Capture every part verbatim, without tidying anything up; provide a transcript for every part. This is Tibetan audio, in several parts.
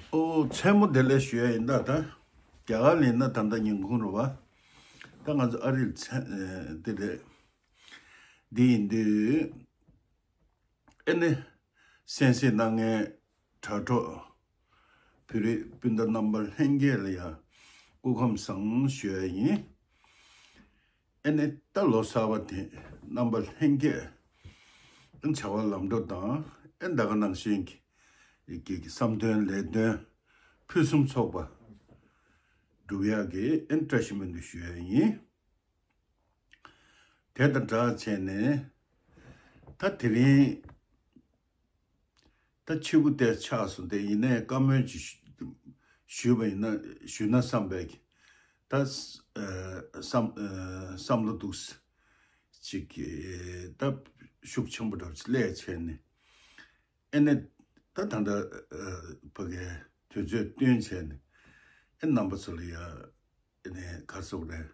ཨོ་མཚན་མོ་བདེ་ལེགས་ཞུ་ཡ་ཡིན་ད། ད་རྒྱ་གར་ལ་ཡིན་ན་ད་ལྟ་ཉིན་གུང་རེད་བ། ད་ང་ཚོ་ཨ་རིར་མཚན་ཨེ་འདི་རེད། འདི་ཡིན་དུས་ཨེ་ནི་གསན་གཟིགས་གནང་མཁན་དྲ་གྲོགས་བོད་རིགས་སྤུན་ཟླ་རྣམ་པ་ལྷན་རྒྱས་ལ་ཡང་སྐུ་ཁམས་བཟང་ཞུ་ཡ་ཡིན། ཨེ་ནི་ད་ལོ་གསར་པ་དེ་རྣམ་པ་ལྷན་རྒྱས་བྱ་བ་ལམ་འགྲོ་དང་ཨེ་ད་ག་ནང་བཞིན་གྱི་གི་གི་བསམ་དོན་ལས་དོན་ཕུན་སུམ་ཚོགས་པ་སྒྲུབ་ཡག་གི་ཨེ་བཀྲ་ཤིས་སྨོན་འདུན་ཞུ་ཡ་ཡིན། དེ་དང་སྦྲགས་བྱས་ནས་ད་དེ་རིང་ད་ཕྱི་པོ་དེ་ཆགས་སོང་། དེ་ཡིན་ནའི་བཀའ་མོལ་ཅིག་ཞུ་ཞུས་པ་ཡིན་ན་ཞུས་ན་བསམ་པའི་ད་ཨ་བསམ་ཨ་བསམ་བློ་འདུག་ཅིག་གི་ད་ཤུགས་ཆེན་པོ་འདྲ་ཅིག་སླེབས་བྱས་ནས་ཨེ་ནས་ད་ད་ལྟ་ཨ་ཕ་གའི་དུས་ཚོད་བསྟུན་བྱས་ནས་ཨེ་རྣམ་པ་ཚོ་ལ་ཡ་ཨེ་ནས་ག་རེ་ཟེར་དགོས་རེད།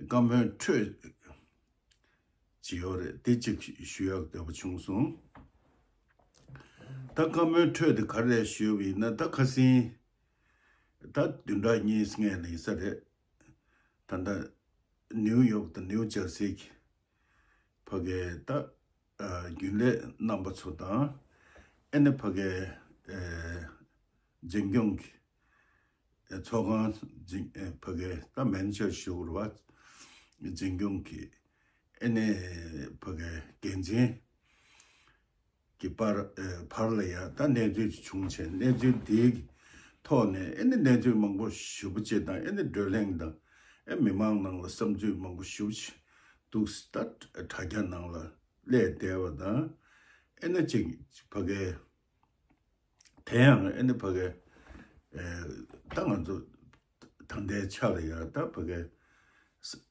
བཀའ་མོལ་འཕྲོས་ཅིག་ཡོད་རེད། དེ་ཅིག་ཞུ་ཡག་འདོད་པ་བྱུང་སོང་། ད་བཀའ་མོལ་འཕྲོས་དེ་ག་རེ་རེད་ཞུས་པ་ཡིན་ན་ད་ཁ་སང་ད་བདུན་ཕྲག་གཉིས་སྔོན་ལ་ཡིན་ས་རེད། ད་ལྟ་ནིའུ་ཡོག་དང་ནིའུ་ཇར་སི་གི་ཕ་གའི་ད་ཨ་རྒྱུན་ལས་རྣམ་པ་ཚོ་དང་ཨེ་ནི་ཕ་གའི་ཨེ་འཛིན་སྐྱོང་གི་ཚོགས་ཁང་འཛིན་ཨེ་ཕ་གའི་ད་མན་ཆ་ཞུ་རུ་བ་འཛིན་སྐྱོང་གི་ཨེ་ནི་ཕ་གའི་འགན་འཛིན་གྱི་བར་ཨེ་བར་ལ་ཡང་ད་གནས་ཚུལ་བྱུང་བྱས། གནས་ཚུལ་དེའི་ཐོག་ནས་ཨེ་ནི་གནས་ཚུལ་མང་པོ་ཞེ་པོ་ཅིག་དང་ཨེ་ནི་བགྲོ་གླེང་དང་ཨེ་མི་མང་ནང་ལ་བསམ་ཚུལ་མང་པོ་ཞེ་པོ་ཅིག་འདུག་ད་དྲ་རྒྱ་ནང་ལ་སླེབས་བསྡད་པ་དང་ཨེ་ནི་ཅིག་ཕ་གའི་དེ་ཡང་ཨེ་ནི་ཕ་གའི་ཨེ་ད་ང་ཚོ་ད་ལྟའི་ཆ་ལ་ཡང་ད་ཕ་གའི་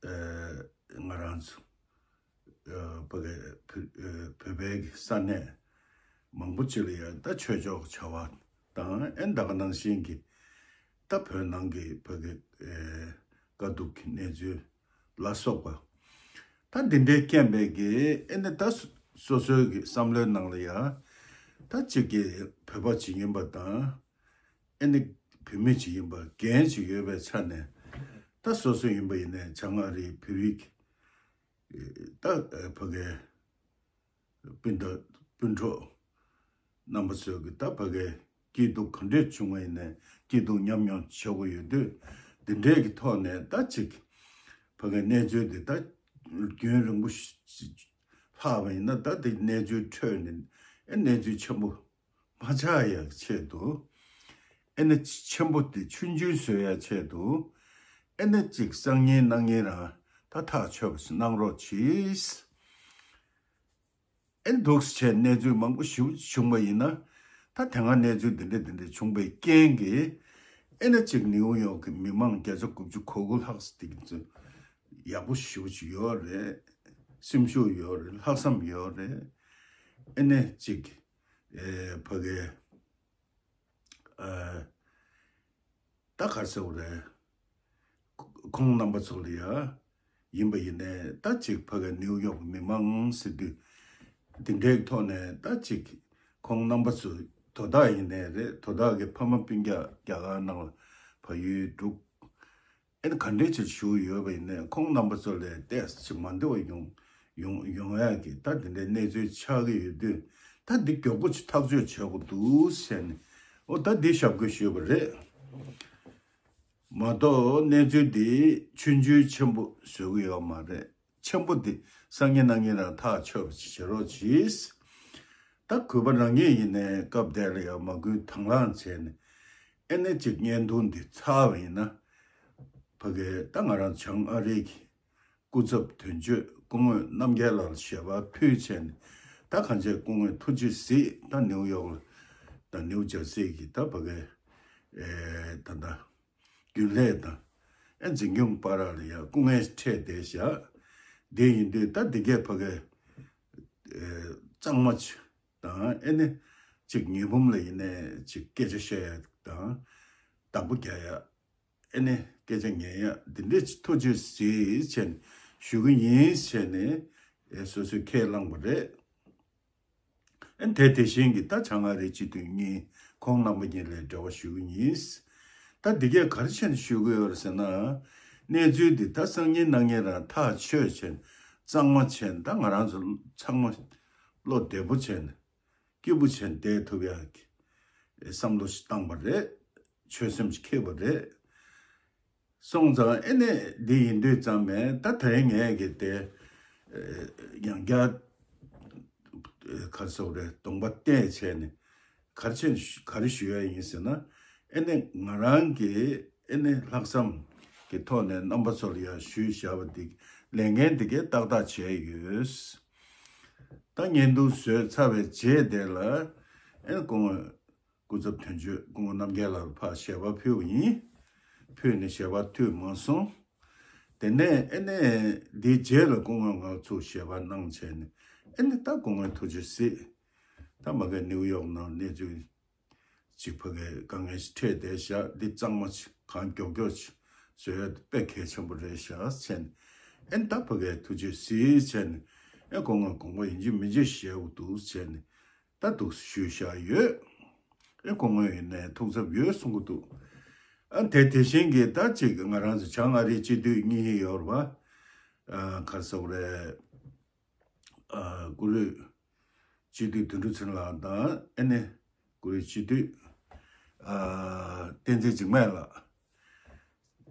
ཨེ་ང་རང་ཚོ་ཨེ་ཕ་གའི་བོད་ཨེ་བོད་པའི་གི་ས་གནས་མང་པོ་ཅིག་ལ་ཡང་ད་ཆོས་ཕྱོགས་བྱ་བ་དང་ཨེ་ད་ག་ནང་བཞིན་གྱི་ད་བོད་ནང་གི་ཕ་གའི་ཨེ་དཀའ་སྡུག་གི་གནས་ཚུལ་ལ་སོགས་པ། ད་འདི་འདྲའི་རྐྱེན་པས་ཀྱི་ཨེ་ནི་ད་སོ་སོའི་གི་བསམ་བློའི་ནང་ལ་ཡ་ད་གཅིག་གི་བོད་པ་ཅིག་ཡིན་པ་དང་ཨེ་ནི་བོད་མི་ཅིག་ཡིན་པ་འགན་ཅིག་ཡོད་པའི་ཆ་ནས་ད་སོ་སོ་ཡིན་པ་ཡིན་ནའི་བྱང་ཨ་རིའི་བོད་རིགས་ད་ཕ་གའི་སྤུན་ཟླ་སྤུན་གྲོགས་རྣམ་པ་ཚོས་ཀྱི་ད་ཕ་གའི་སྐྱིད་སྡུག་ག་འདྲས་བྱུང་བ་ཡིན་ནའི་སྐྱིད་སྡུག་མཉམ་མྱོང་བྱེད་དགོས་ཡོད་དུས་འདི་འདྲས་ཀྱི་ཐོག་ནས་ད་ཅིག་ཕ་གའི་གནས་ཚུལ་འདི་ད་རྒྱུན་རིང་པོ་ཞིག་ལྷག་པ་ཡིན་ན་ད་འདི་གནས་ཚུལ་འཕྲོས་ནས་ཨེ་གནས་ཚུལ་ཆེན་པོ་མ་ཆགས་ཡག་ཆེད་དུ་ཨེ་ནི་ཆེན་པོ་དེ་ཆུང་ཆུང་བཟོ་ཡག་ཆེད་དུ་ཨེ་ནི་ཅིག་སང་ཉིན་གནངས་ཉིན་རང་ད་ཐག་ཆོད་པ་ཞིག་གནང་རོགས་གྱིས། ཨེ་འདུག་སེ་བྱས་གནས་ཚུལ་མང་པོ་ཞིག་བྱུང་བ་ཡིན་ན། ད་དེ་སྔ་གནས་ཚུལ་འདི་འདྲ་འདི་འདྲ་བྱུང་བའི་རྐྱེན་གྱིས་ཨེ་ན་གཅིག་ནིའུ་ཡོག་གི་མི་མང་བརྒྱ་ཆ་དགུ་བཅུ་གོ་དགུ་ལྷག་ཙམ་དེ་གི་ཚོ་ཡག་པོ་ཞེ་པོ་ཅིག་ཡོད་རེད། སེམས་ཤུགས་ཡོད་རེད། ལྷག་བསམ་ཡོད་རེད། ཨེ་ནས་གཅིག་ཨེ་ཕ་གའི་ཨ་ད་ག་རེ་ཟེར་དགོས་རེད། ཁོང་རྣམ་པ་ཚོ་ལ་ཡ་ཡིན་པ་ཡིན་ནའི་ད་ཅིག་ཕ་གི་ནིའུ་ཡོག་མི་མང་ཟེར་དུས་འདི་འདྲའི་ཐོག་ནས་ད་ཅིག་ཁོང་རྣམ་པ་ཚོ་དོ་བདག་ཡིན་ནའི་རེད། དོ་བདག་གི་ཕ་མ་སྤུན་ཀྱག་རྒྱ་གར་ནང་ལ་ཕ་ཡུལ་འགྲོ། ཨེ་ནི་ག་འདྲས་ཅིག་བཞུགས་ཡོད་པ་ཡིན་ནའི་ཁོང་རྣམ་པ་ཚོ་ལ་ཏོག་ཙམ་མ་བདེ་བ་ཡོང་ཡོང་ཡོང་ཡག་གི་ད་འདི་འདྲའི་གནས་ཚུལ་ཆགས་ཀྱི་ཡོད་དུས་ད་འདི་མགྱོགས་པོ་ཅིག་ཐག་གཅོད་བྱེད་དགོས་འདུག་ཟེར་ནས་ཨོ་ད་འདི་ཞབས་སྐུལ་ཞུས་པ་རེད། མ་གཏོགས་གནས་ཚུལ་འདི་ཆུང་ཆུང་ཆེན་པོ་བཟོ་གི་ཡོད་མ་རེད། ཆེན་པོ་འདི་སང་ཉིན་གནངས་ཉིན་རང་ཐག་ཆོད་པ་ཞིག་བྱེད་རོགས་གྱིས། ད་གུས་པ་རང་ཉིད་ཡིན་ནའི་སྐབས་དེ་ལ་ཡང་མ་སྐུལ་དང་བླངས་བྱས་ནས་ཨེ་ནས་ཅིག་བརྙན་ཐུང་འདི་ཚར་བ་ཡིན་ན་ཕ་གི་ད་ང་རང་བྱང་ཨ་རི་གི་སྐུ་ཚབ་དོན་གཅོད་སྐུ་ངོ་རྣམ་རྒྱལ་ལགས་ལ་ཞལ་པར་ཕུལ་བྱས་ནས་ད་གང་ཅི་སྐུ་ངོས་ཐུགས་རྗེ་གཟིགས། ད་ནིའུ་ཡོག་ལ་ད་ནིའུ་ཇར་སི་གི་ད་ཕ་གི་ཨེ་ད་ད། རྒྱུན་ལས་དང་། ཨེ་འཛིན་སྐྱོང་བར་ལ་ཡང་སྐུ་ངལ་འཕྲད་བསྡད་བཞག་དེ་ཡིན་དུས་ད་འདི་གས་ཕ་གི་ཨེ་གཙང་མ་ཅིག་དང་ཨེ་ནི་ཅིག་ཉི་འབུམ་ལ་ཡིན་ནའི་ཅིག་སྐད་ཆ་བཤད་ཡག་དང་བདག་པོ་རྒྱག་ཡག་ཨེ་ནི་སྐད་ཆ་ཉན་ཡག་འདི་འདྲས་ཅིག་ཐུགས་རྗེ་གཟིགས་བྱས་ནས་ཞུ་གི་ཡིན་བྱས་ནས་ཨེ་སོ་སོས་ཁས་བླངས་པ་རེད། ཨ་དེ་དེ་བཞིན་གྱི་ད་བྱང་ཨ་རིའི་སྤྱི་འཐུས་གཉིས་ ཁོང་རྣམ་པ་གཉིས་ལ་འབྲེལ་བ་ཞུ་གི་ཡིན། ད་འདི་གས་ག་རེ་བྱས་ནས་ཞུ་གི་ཡོད་རེད་ཟེར་ན། གནས་ཚུལ་འདི་ད་སང་ཉིན་གནངས་ཉིན་རང་ཐག་ཆོད་བྱས་ནས་གཙང་མ་བྱས་ནས་ད་ང་རང་ཚོ་ཚང་མ་བློ་བདེ་པོ་བྱས་ནས་སྐྱིད་པོ་བྱས་ནས་བསྡད་ཐུབ་ཡག་གི་བསམ་བློ་ཞིག་བཏང་པ་རེད། ཆོད་སེམས་ཤིག་འཁྱེར་བ་རེད། སོང་ཙང་ཨེ་ནས་འདི་ཡིན་དུས་ཙམ་མེད་ད་དེ་རིང་ངས་གི་དེ་ཡང་བསྐྱར་ག་རེ་ཟེར་དགོས་རེད། གདོང་པ་བལྟས་བྱས་ནས་ག་རེ་བྱས་ག་རེ་ཞུ་ཡ་ཡིན་ཟེར་ན། ཨེ་ནས་ང་རང་གི་ཨེ་ནས་ལྷག་བསམ་གི་ཐོག་ནས་རྣམ་པ་ཚོ་ལ་ཡང་ཞུས་བཞག་པ་འདི་ལས་འགན་འདི་གས་ཏག་ཏག་བྱས་ཡོད། ད་བརྙན་ཐུང་བཟོས་ཚར་བའི་རྗེས་དེ་ལ་ཨེ་ནས་སྐུ་ངོ་སྐུ་ཚབ་དོན་གཅོད་སྐུ་ངོ་རྣམ་རྒྱལ་ལགས་ལ་ཕར་ཞལ་པར་ཕུལ་བ་ཡིན། ཕུལ་ནས་ཞལ་པར་འཐུས་མ་སོང་། དེ་ནས་ཨེ་ནས་འདིའི་རྗེས་ལ་སྐུ་ངོས་ང་ཚོ་ཞལ་པར་གནང་བྱས་ནས་ཨེ་ནས་ད་སྐུ་ངོས་ཐུགས་རྗེ་གཟིགས། ད་མ་གི་ནིའུ་ཡོག་ནང་གནས་ཚུལ་ཅིག་ཕ་གིའི་དཀའ་ངལ་ཞིག་འཕྲད་བསྡད་བཞག་འདི་གཙང་མ་ཅིག་གང་མགྱོགས་མགྱོགས་ཅིག་བཟོ་ཡ་དེ་དཔེ་གལ་ཆེན་པོ་རེད་བཞག་བྱས་ནས་ཨེ་ནས་ད་ཕ་གིའི་ཐུགས་རྗེ་གཟིགས་བྱས་ནས་ཨེ་སྐུ་ངོས་དགོངས་པ་ཡིན་གཅིག་མིན་གཅིག་བཞེས་དགོས་འདུག་བྱས་ནས། ད་འདུག་ཞུས་བཞག་ཡོད། ཨེ་སྐུ་ངོ་ཡིན་ནའི་ཐུགས་འཚབ་ཡོད་གསུང་གི་འདུག་ཨ་དེ་དེ་བཞིན་གྱི་ད་ཅིག་ང་རང་ཚོ་བྱང་ཨ་རིའི་སྤྱི་འཐུས་གཉིས་ཡོད་རེད་པ། ཨ་ག་རེ་ཟེར་དགོས་རེད། ཨ་བཀུར་འོས་སྤྱི་འཐུས་དོན་གྲུབ་ཚེ་རིང་ལགས་དང་ཨེ་ནས་བཀུར་འོས་སྤྱི་འཐུས་ཨ་བསྟན་འཛིན་འཇིགས་མེད་ལགས།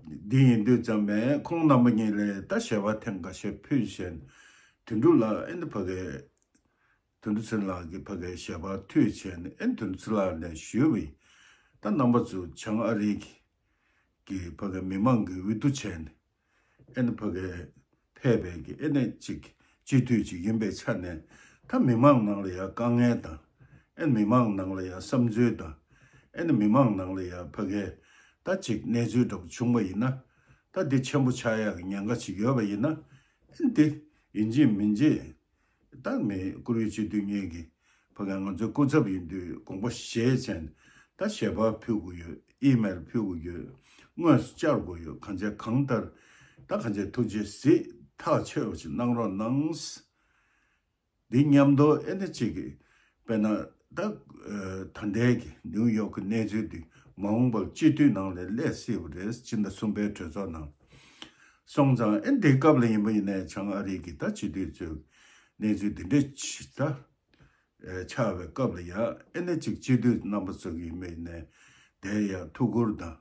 འདི་ཡིན་དུས་ཙམ་པས་ཁོང་རྣམ་པ་གཉིས་ལ་ད་ཞལ་པར་ཐེངས་འགའ་ཤས་ཕུལ་བྱས་དོན་གྲུབ་ལགས་ཨེ་ནས་ཕ་གིའི་དོན་གྲུབ་ཚེ་རིང་ལགས་ཀྱིས་ཕ་གིའི་ཞལ་པར་མཐུད་བྱས་ནས་ཨེ་ནས་དོན་གྲུབ་ཚེ་རིང་ལགས་ནས་ཞུས་པ་ཡིན། ད་རྣམ་པ་ཚོ་བྱང་ཨ་རི་གི་ཕ་གིའི་མི་མང་གི་འོས་བསྡུ་བྱས་ནས་ཨེ་ནས་ཕ་གིའི་ཕེབས་པའི་གི་ཨེ་ནས་ཅིག་སྤྱི་འཐུས་ཅིག་ཡིན་པའི་ཆ་ནས་ད་མི་མང་ནང་ལ་ཡང་དཀའ་ངལ་དང་ཨེ་ནས་མི་མང་ནང་ལ་ཡང་བསམ་ཚུལ་དང་ཨེ་ནས་མི་མང་ནང་ལ་ཡང་ཕ་གིའི་ད་ཅིག་གནས་ཚུལ་འདྲ་པོ་བྱུང་བ་ཡིན་ན་ད་འདི་ཆེན་པོ་ཆགས་ཡག་གི་ཉེན་ཁ་ཅིག་ཡོད་པ་ཡིན་ན་ཨེ་ནས་འདི་ཡིན་གཅིག་མིན་གཅིག་ད་མི་བཀུར་འོས་སྤྱི་འཐུས་གཉིས་ཀྱིས་ཕ་གིའི་ང་ཚོའི་སྐུ་ཚབ་ཡིན་དུས་དགོངས་པ་བཞེས་བྱས་ནས་ད་ཞལ་པར་ཕུལ་དགོས་ཡོད། ཨི་མེལ་ཕུལ་དགོས་ཡོད། དངོས་སུ་བཅར་དགོས་ཡོད། གང་བྱས་གང་ལྟར་ད་གང་བྱས་ཐུགས་རྗེ་གཟིགས་ཐག་ཆོད་པ་ཞིག་གནང་རོགས་གནང་། འདི་མཉམ་དུ་ཨེ་ནས་ཅིག་གི་དཔེར་ན་ད་ད་ལྟའི་གི་ནིའུ་ཡོག་གི་གནས་ཚུལ་འདི་མ་འོངས་པར་སྤྱི་འཐུས་ནང་ལ་སླེབས་སྲིད་པ་རེད། སྤྱི་ཟླ་གསུམ་པའི་གྲོས་ཚོགས་ནང་སོང་ཙང་ཨེ་འདི་སྐབས་ལ་ཡིན་པ་ཡིན་ནའི་བྱང་ཨ་རི་གི་ད་སྤྱི་འཐུས་ཚོའི་གནས་ཚུལ་འདི་འདྲ་ཅིག་ད་ཆགས་པའི་སྐབས་ལ་ཡ་ཨེ་ནས་ཅིག་སྤྱི་འཐུས་རྣམ་པ་ཚོ་གི་ཡིན་པ་ཡིན་ནའི་དེ་ཡ་ཐུགས་ཁུར་དང་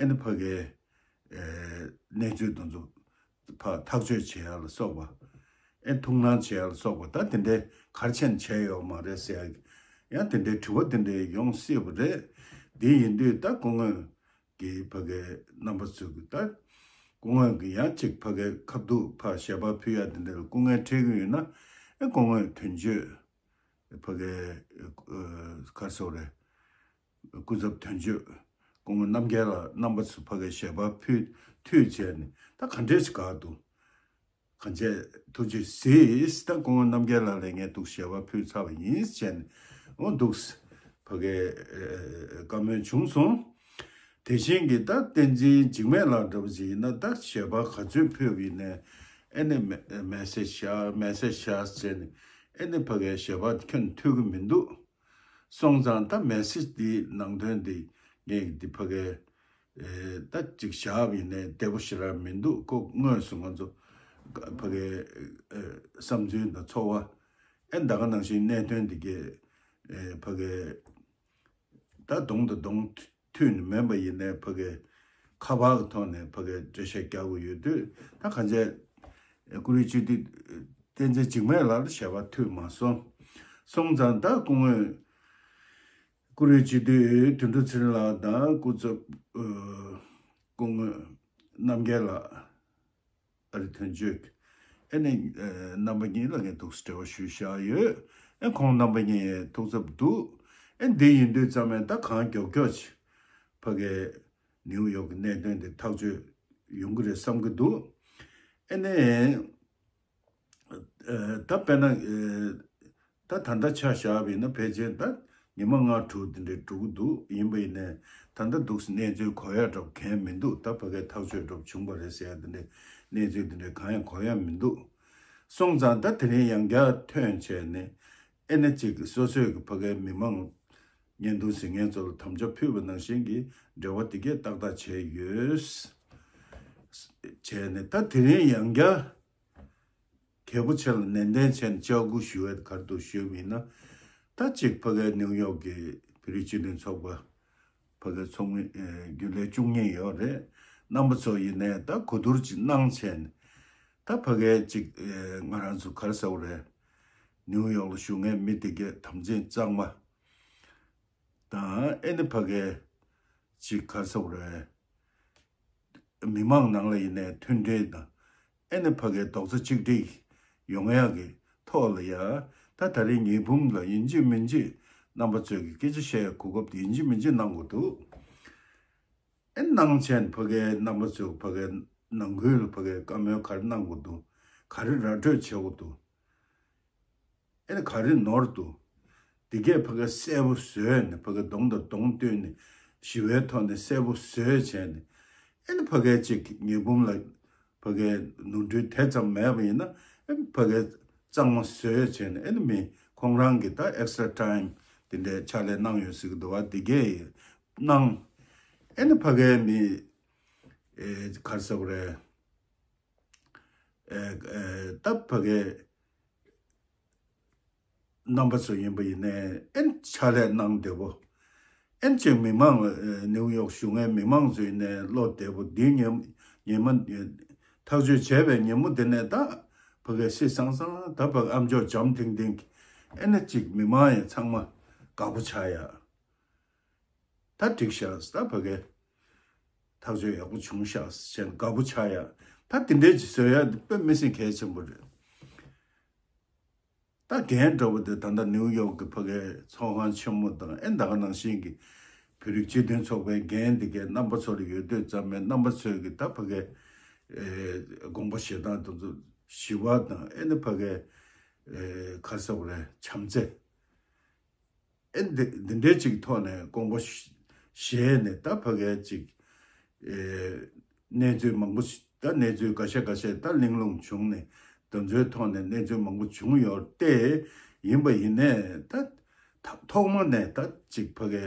ཨེ་ནས་ཕ་གིའི་གནས་ཚུལ་དེ་ཚོ་ཕར་ཐག་གཅོད་བྱེད་ཡ་ལ་སོགས་པ། ཨེ་ཐུགས་སྣང་བྱེད་ཡ་ལ་སོགས་པ་ད་དེ་འདྲའི་ག་རེ་བྱས་ནས་བྱས་ཡོད་མ་རེད་ཟེར་ཡ་ཡང་དེ་འདྲའི་དྲི་བ་དེ་འདྲའི་ཡོང་སྲིད་པ་རེད། འདི་ཡིན་དུས་ད་སྐུ་ངོ་གི་ཕ་གིའི་རྣམ་པ་ཚོ་གི་ད་སྐུ་ངོ་གི་ཡང་ཅིག་ཕ་གིའི་ཁ་ཐུག་ཕར་ཞལ་པར་ཕུལ་ཡ་དེ་འདྲ་ལ་སྐུ་ངལ་འཕྲད་ཀྱི་ཡོད་ན་ཨེ་སྐུ་ངོ་དོན་གཅོད་ཕ་གིའི་ག་རེ་ཟེར་དགོས་རེད། སྐུ་ཚབ་དོན་གཅོད་སྐུ་ངོ་རྣམ་རྒྱལ་ལགས་རྣམ་པ་ཚོ་ཕ་གིའི་ཞལ་པར་ཕུལ་མཐུད་བྱས་ནས་ད་ག་འདྲས་ཞིག་དགའ་འདུག་གང་བྱས་ཐུགས་རྗེ་གཟིགས། ད་སྐུ་ངོ་རྣམ་རྒྱལ་ལགས་ལ་ངས་འདུག་ཞལ་པར་ཕུལ་ཚར་བ་ཡིན་བྱས་ནས་འོ་འདུག་ཕ་གིའི་བཀའ་མོལ་བྱུང་སོང་། དེ་བཞིན་གྱི་ད་བསྟན་འཛིན་འཇིགས་མེད་ལགས་འདྲ་པོ་ཅིག་ཡིན་ན་ད་ཞལ་པར་ག་ཚོད་ཕུལ་བ་ཡིན་ནའི་ཨེ་ནས་མེ་མེ་སེ་ཇི་ཤར་མེ་སེ་ཇི་ཤར་བྱས་ནས་ཨེ་ནས་ཕ་གིའི་ཞལ་པར་ཁྱོན་མཐུད་ཀྱི་མི་འདུག་སོང་ཙང་ད་མེ་སེ་ཇི་འདིའི་ནང་དོན་འདི་ངས་འདི་ཕ་གིའི་ཨེ་ད་ཅིག་བཞག་པ་ཡིན་ནའི་བདེ་པོ་ཞེ་དྲག་མི་འདུག་ཁོ་དངོས་སུ་ང་ཚོ་ཕ་གིའི་ཨེ་བསམ་ཚུལ་དང་ཚོར་བ་ཨེ་ད་ག་ནང་བཞིན་གནད་དོན་འདི་གའི་ཨེ་ཕ་གིའི་ད་གདོང་དང་གདོང་མཐུད་ནས་མིན་པ་ཡིན་ནའི་ཕ་གིའི་ཁ་པར་གྱི་ཐོག་ནས་ཕ་གིའི་འགྲེལ་བཤད་རྒྱག་དགོས་ཡོད་དུས་ད་གང་བྱས་བཀུར་འོས་སྤྱི་འཐུས་བསྟན་འཛིན་འཇིགས་མེད་ལགས་ལ་ཞལ་པར་མཐུད་མ་སོང་། སོང་ཙང་ད་སྐུ་ངོས་བཀུར་འོས་སྤྱི་འཐུས་དོན་གྲུབ་ཚེ་རིང་ལགས་དང་སྐུ་ཚབ་སྐུ་ངོ་རྣམ་རྒྱལ་ལགས། ཨ་རི་དོན་གཅོད་ཨེ་ནས་རྣམ་པ་གཉིས་ལ་ངས་འདུག་སེ་འབྲེལ་བ་ཞུས་བཞག་ཡོད། ཨེ་ཁོང་རྣམ་པ་གཉིས་ཐུགས་འཚབ་འདུག་ཨེ་འདི་ཡིན་དུས་ཙམ་ནས་ད་གང་མགྱོགས་མགྱོགས་ཕ་གིའི་ནིའུ་ཡོག་གི་གནད་དོན་དེ་ཐག་གཅོད་ཡོང་གི་རེད་བསམ་གྱི་འདུག་ཨེ་ནས་ད་དཔེར་ན་ད་ད་ལྟ་ཆ་བཞག་པ་ཡིན་ན་ཕལ་ཆེར་ད་ཉི་མ་ལྔ་དྲུག་དེ་འདྲའི་འགྲོ་གི་འདུག་ཡིན་པ་ཡིན་ནའི་ད་ལྟ་འདུག་སེ་གནས་ཚུལ་གོ་ཡ་འདྲ་པོ་གང་ཡང་མི་འདུག་ད་ཕ་གིའི་ཐག་གཅོད་འདྲ་པོ་བྱུང་བ་རེད་ཟེར་ཡ་དེ་འདྲའི་གནས་ཚུལ་དེ་འདྲའི་གང་ཡང་གོ་ཡ་མི་འདུག་སོང་ཙང་ད་དེ་རིང་ཡང་བསྐྱར་ཐོན་བྱས་ནས་ཨེ་ནས་ཅིག་སོ་སོའི་གི་ཕ་གིའི་མི་མང་ བརྙན་ཐུང་གཟིགས་མཁན་ཚོ་ལ་དམ་བཅའ་ཕུལ་བ་ནང་བཞིན་གྱི་འབྲེལ་བ་དེ་གས་ཏག་ཏག་བྱས་ཡོད། བྱས་ནས་ད་དེ་རིང་ཡང་བསྐྱར་གལ་པོ་ཆེ་ལ་ནན་ཏན་བྱས་ནས་ལྕག་སྐུལ་ཞུ་བའི་ག་རེ་འདུག་ཞུས་པ་ཡིན་ན། ད་གཅིག་ཕ་གའི་ནིའུ་ཡོག་གི་བོད་རིགས་སྤྱི་མཐུན་ཚོགས་པ་ཕ་གའི་ཚོགས་མི་ཨེ་རྒྱུན་ལས་བཅུ་གཉིས་ཡོད་རེད། རྣམ་པ་ཚོ་ཡིན་ནའི་ད་གོ་བསྡུར་ཅིག་གནང་བྱས་ནས་ད་ཕ་གའི་གཅིག་ཨེ་ང་རང་ཚོ་ག་རེ་ཟེར་དགོས་རེད། ནིའུ་ཡོག་ལ་བཞུགས་མཁན་མི་དེ་གས་དམ་ཚིག་གཙང་མ་དང་། ཨེ་ནི་ཕ་གའི་གཅིག་ག་རེ་ཟེར་དགོས་རེད། མི་མང་ནང་ལ་ཡིན་ནའི་མཐུན་སྒྲིལ་དང་། ཨེ་ནི་ཕ་གའི་རྡོག་རྩ་གཅིག་སྒྲིལ་ཡོང་ཡག་གི་ཐོག་ལ་ཡ། ད་ད་རེས་ཉི་འབུམ་ལ་ཡིན་གཅིག་མིན་གཅིག་རྣམ་པ་ཚོས་ཀྱི་སྐད་ཆ་བཤད་ཡག་གོ་སྐབས་དེ་ཡིན་གཅིག་མིན་གཅིག་གནང་དགོས་འདུག་ཨེ་གནང་བྱས་ནས་ཕ་གའི་རྣམ་པ་ཚོས་ཕ་གའི་ནང་ཁུལ་ལ་ཕ་གའི་བཀའ་མོལ་ག་རེ་གནང་དགོས་འདུག་ག་རེ་ར་སྤྲོད་བྱེད་དགོས་འདུག་ཨེ་ནི་ག་རེ་ནོར་འདུག་འདི་གས་ཕ་གའི་གསལ་པོ་བཟོས་ནས་ཕ་གའི་གདོང་དང་གདོང་བསྟུན་ནས་ཞི་བའི་ཐོག་ནས་གསལ་པོ་བཟོས་བྱས་ནས། ཨེ་ནི་ཕ་གའི་གཅིག་ཉི་འབུམ་ལ་ཕ་གའི་ནོར་འཁྲུལ་དེ་ཙམ་མེད་པ་ཡིན་ན། ཨེ་ནི་ཕ་གའི་གཙང་མ་བཟོས་བྱས་ནས། ཨེ་ནི་མི་ཁོང་རང་གིས་ད་extra time དེ་འདྲའི་ཕྱག་ལས་གནང་ཡོད་ཟེར་གི་འདུག་བ། འདི་གས་གནང་། ཨེ་ནི་ཕ་གའི་མི་ཨེ་ག་རེ་ཟེར་དགོས་རེད། ཨེ་ཨེ་ད་ཕ་གའི་རྣམ་པ་ཚོ་ཡིན་པ་ཡིན་ནའི་ཨེ་ཕྱག་ལས་གནང་བདེ་པོ། ཨེ་ཅིག་མི་མང་ཨེ་ནིའུ་ཡོག་བཞུགས་མཁན་མི་མང་ཚོ་ཡིན་ནའི་བློ་བདེ་པོ། འདིའི་ཉིན་ཉི་མ་ཐག་གཅོད་བྱས་པའི་ཉིན་མོ་དེ་ནས་ད་ཕ་གའི་སྲིད་སང་སང་ད་ཕ་གའི་ཨ་མཆོག་འཇམ་ཐིང་ཐིང་། ཨེ་ནི་ཅིག་མི་མང་ཡང་ཚང་མ་དགའ་པོ་ཆགས་ཡ། ད་འགྲིག་ཤག་ད་ཕ་གའི་ཐག་གཅོད་ཡག་པོ་བྱུང་ཤག་ཟེར་ནས་དགའ་པོ་ཆགས་ཡ། ད་དེ་འདྲའི་ཅིག་བཟོ་ཡ་དེ་དཔེ་མི་སྲིད་གལ་ཆེན་པོ་རེད། ད་རྒན་འདྲ་བོ་དེ་ད་ལྟ་ནིའུ་ཡོག་གི་ཕ་གའི་ཚོགས་ཁང་ཆེན་མོ་དང་། ཨེ་ད་ག་ནང་བཞིན་གྱི་བོད་རིགས་སྤྱི་མཐུན་ཚོགས་པའི་འགན་དེ་གའི་རྣམ་པ་ཚོ་ལ་ཡོད་དུས་ཙམ་མེད། རྣམ་པ་ཚོས་ཀྱི་ད་ཕ་གའི་ཨེ་དགོངས་པ་བཞེས་སྟངས་དེ་ཚོ་ཞི་བ་དང་། ཨེ་ནི་ཕ་གའི་ཨེ་ག་རེ་ཟེར་དགོས་རེད། བྱམས་བརྩེ། ཨེ་འདི་འདི་འདྲའི་ཅིག་ཐོག་ནས་དགོངས་པ་བཞེས་ནས། ད་ཕ་གའི་ཅིག་ཨེ་གནས་ཚུལ་མང་པོ་ཞིག་ད་གནས་ཚུལ་འགའ་ཤས་འགའ་ཤས་ད་གླེང་སློང་བྱུང་ནས། དེ་ཚོའི་ཐོག་ནས་གནས་ཚུལ་མང་པོ་བྱུང་ཡོད་དེ། ཡིན་པ་ཡིན་ནའི་ད་ཐ་ཐོག་མ་ནས་ད་ཅིག་ཕ་གའི་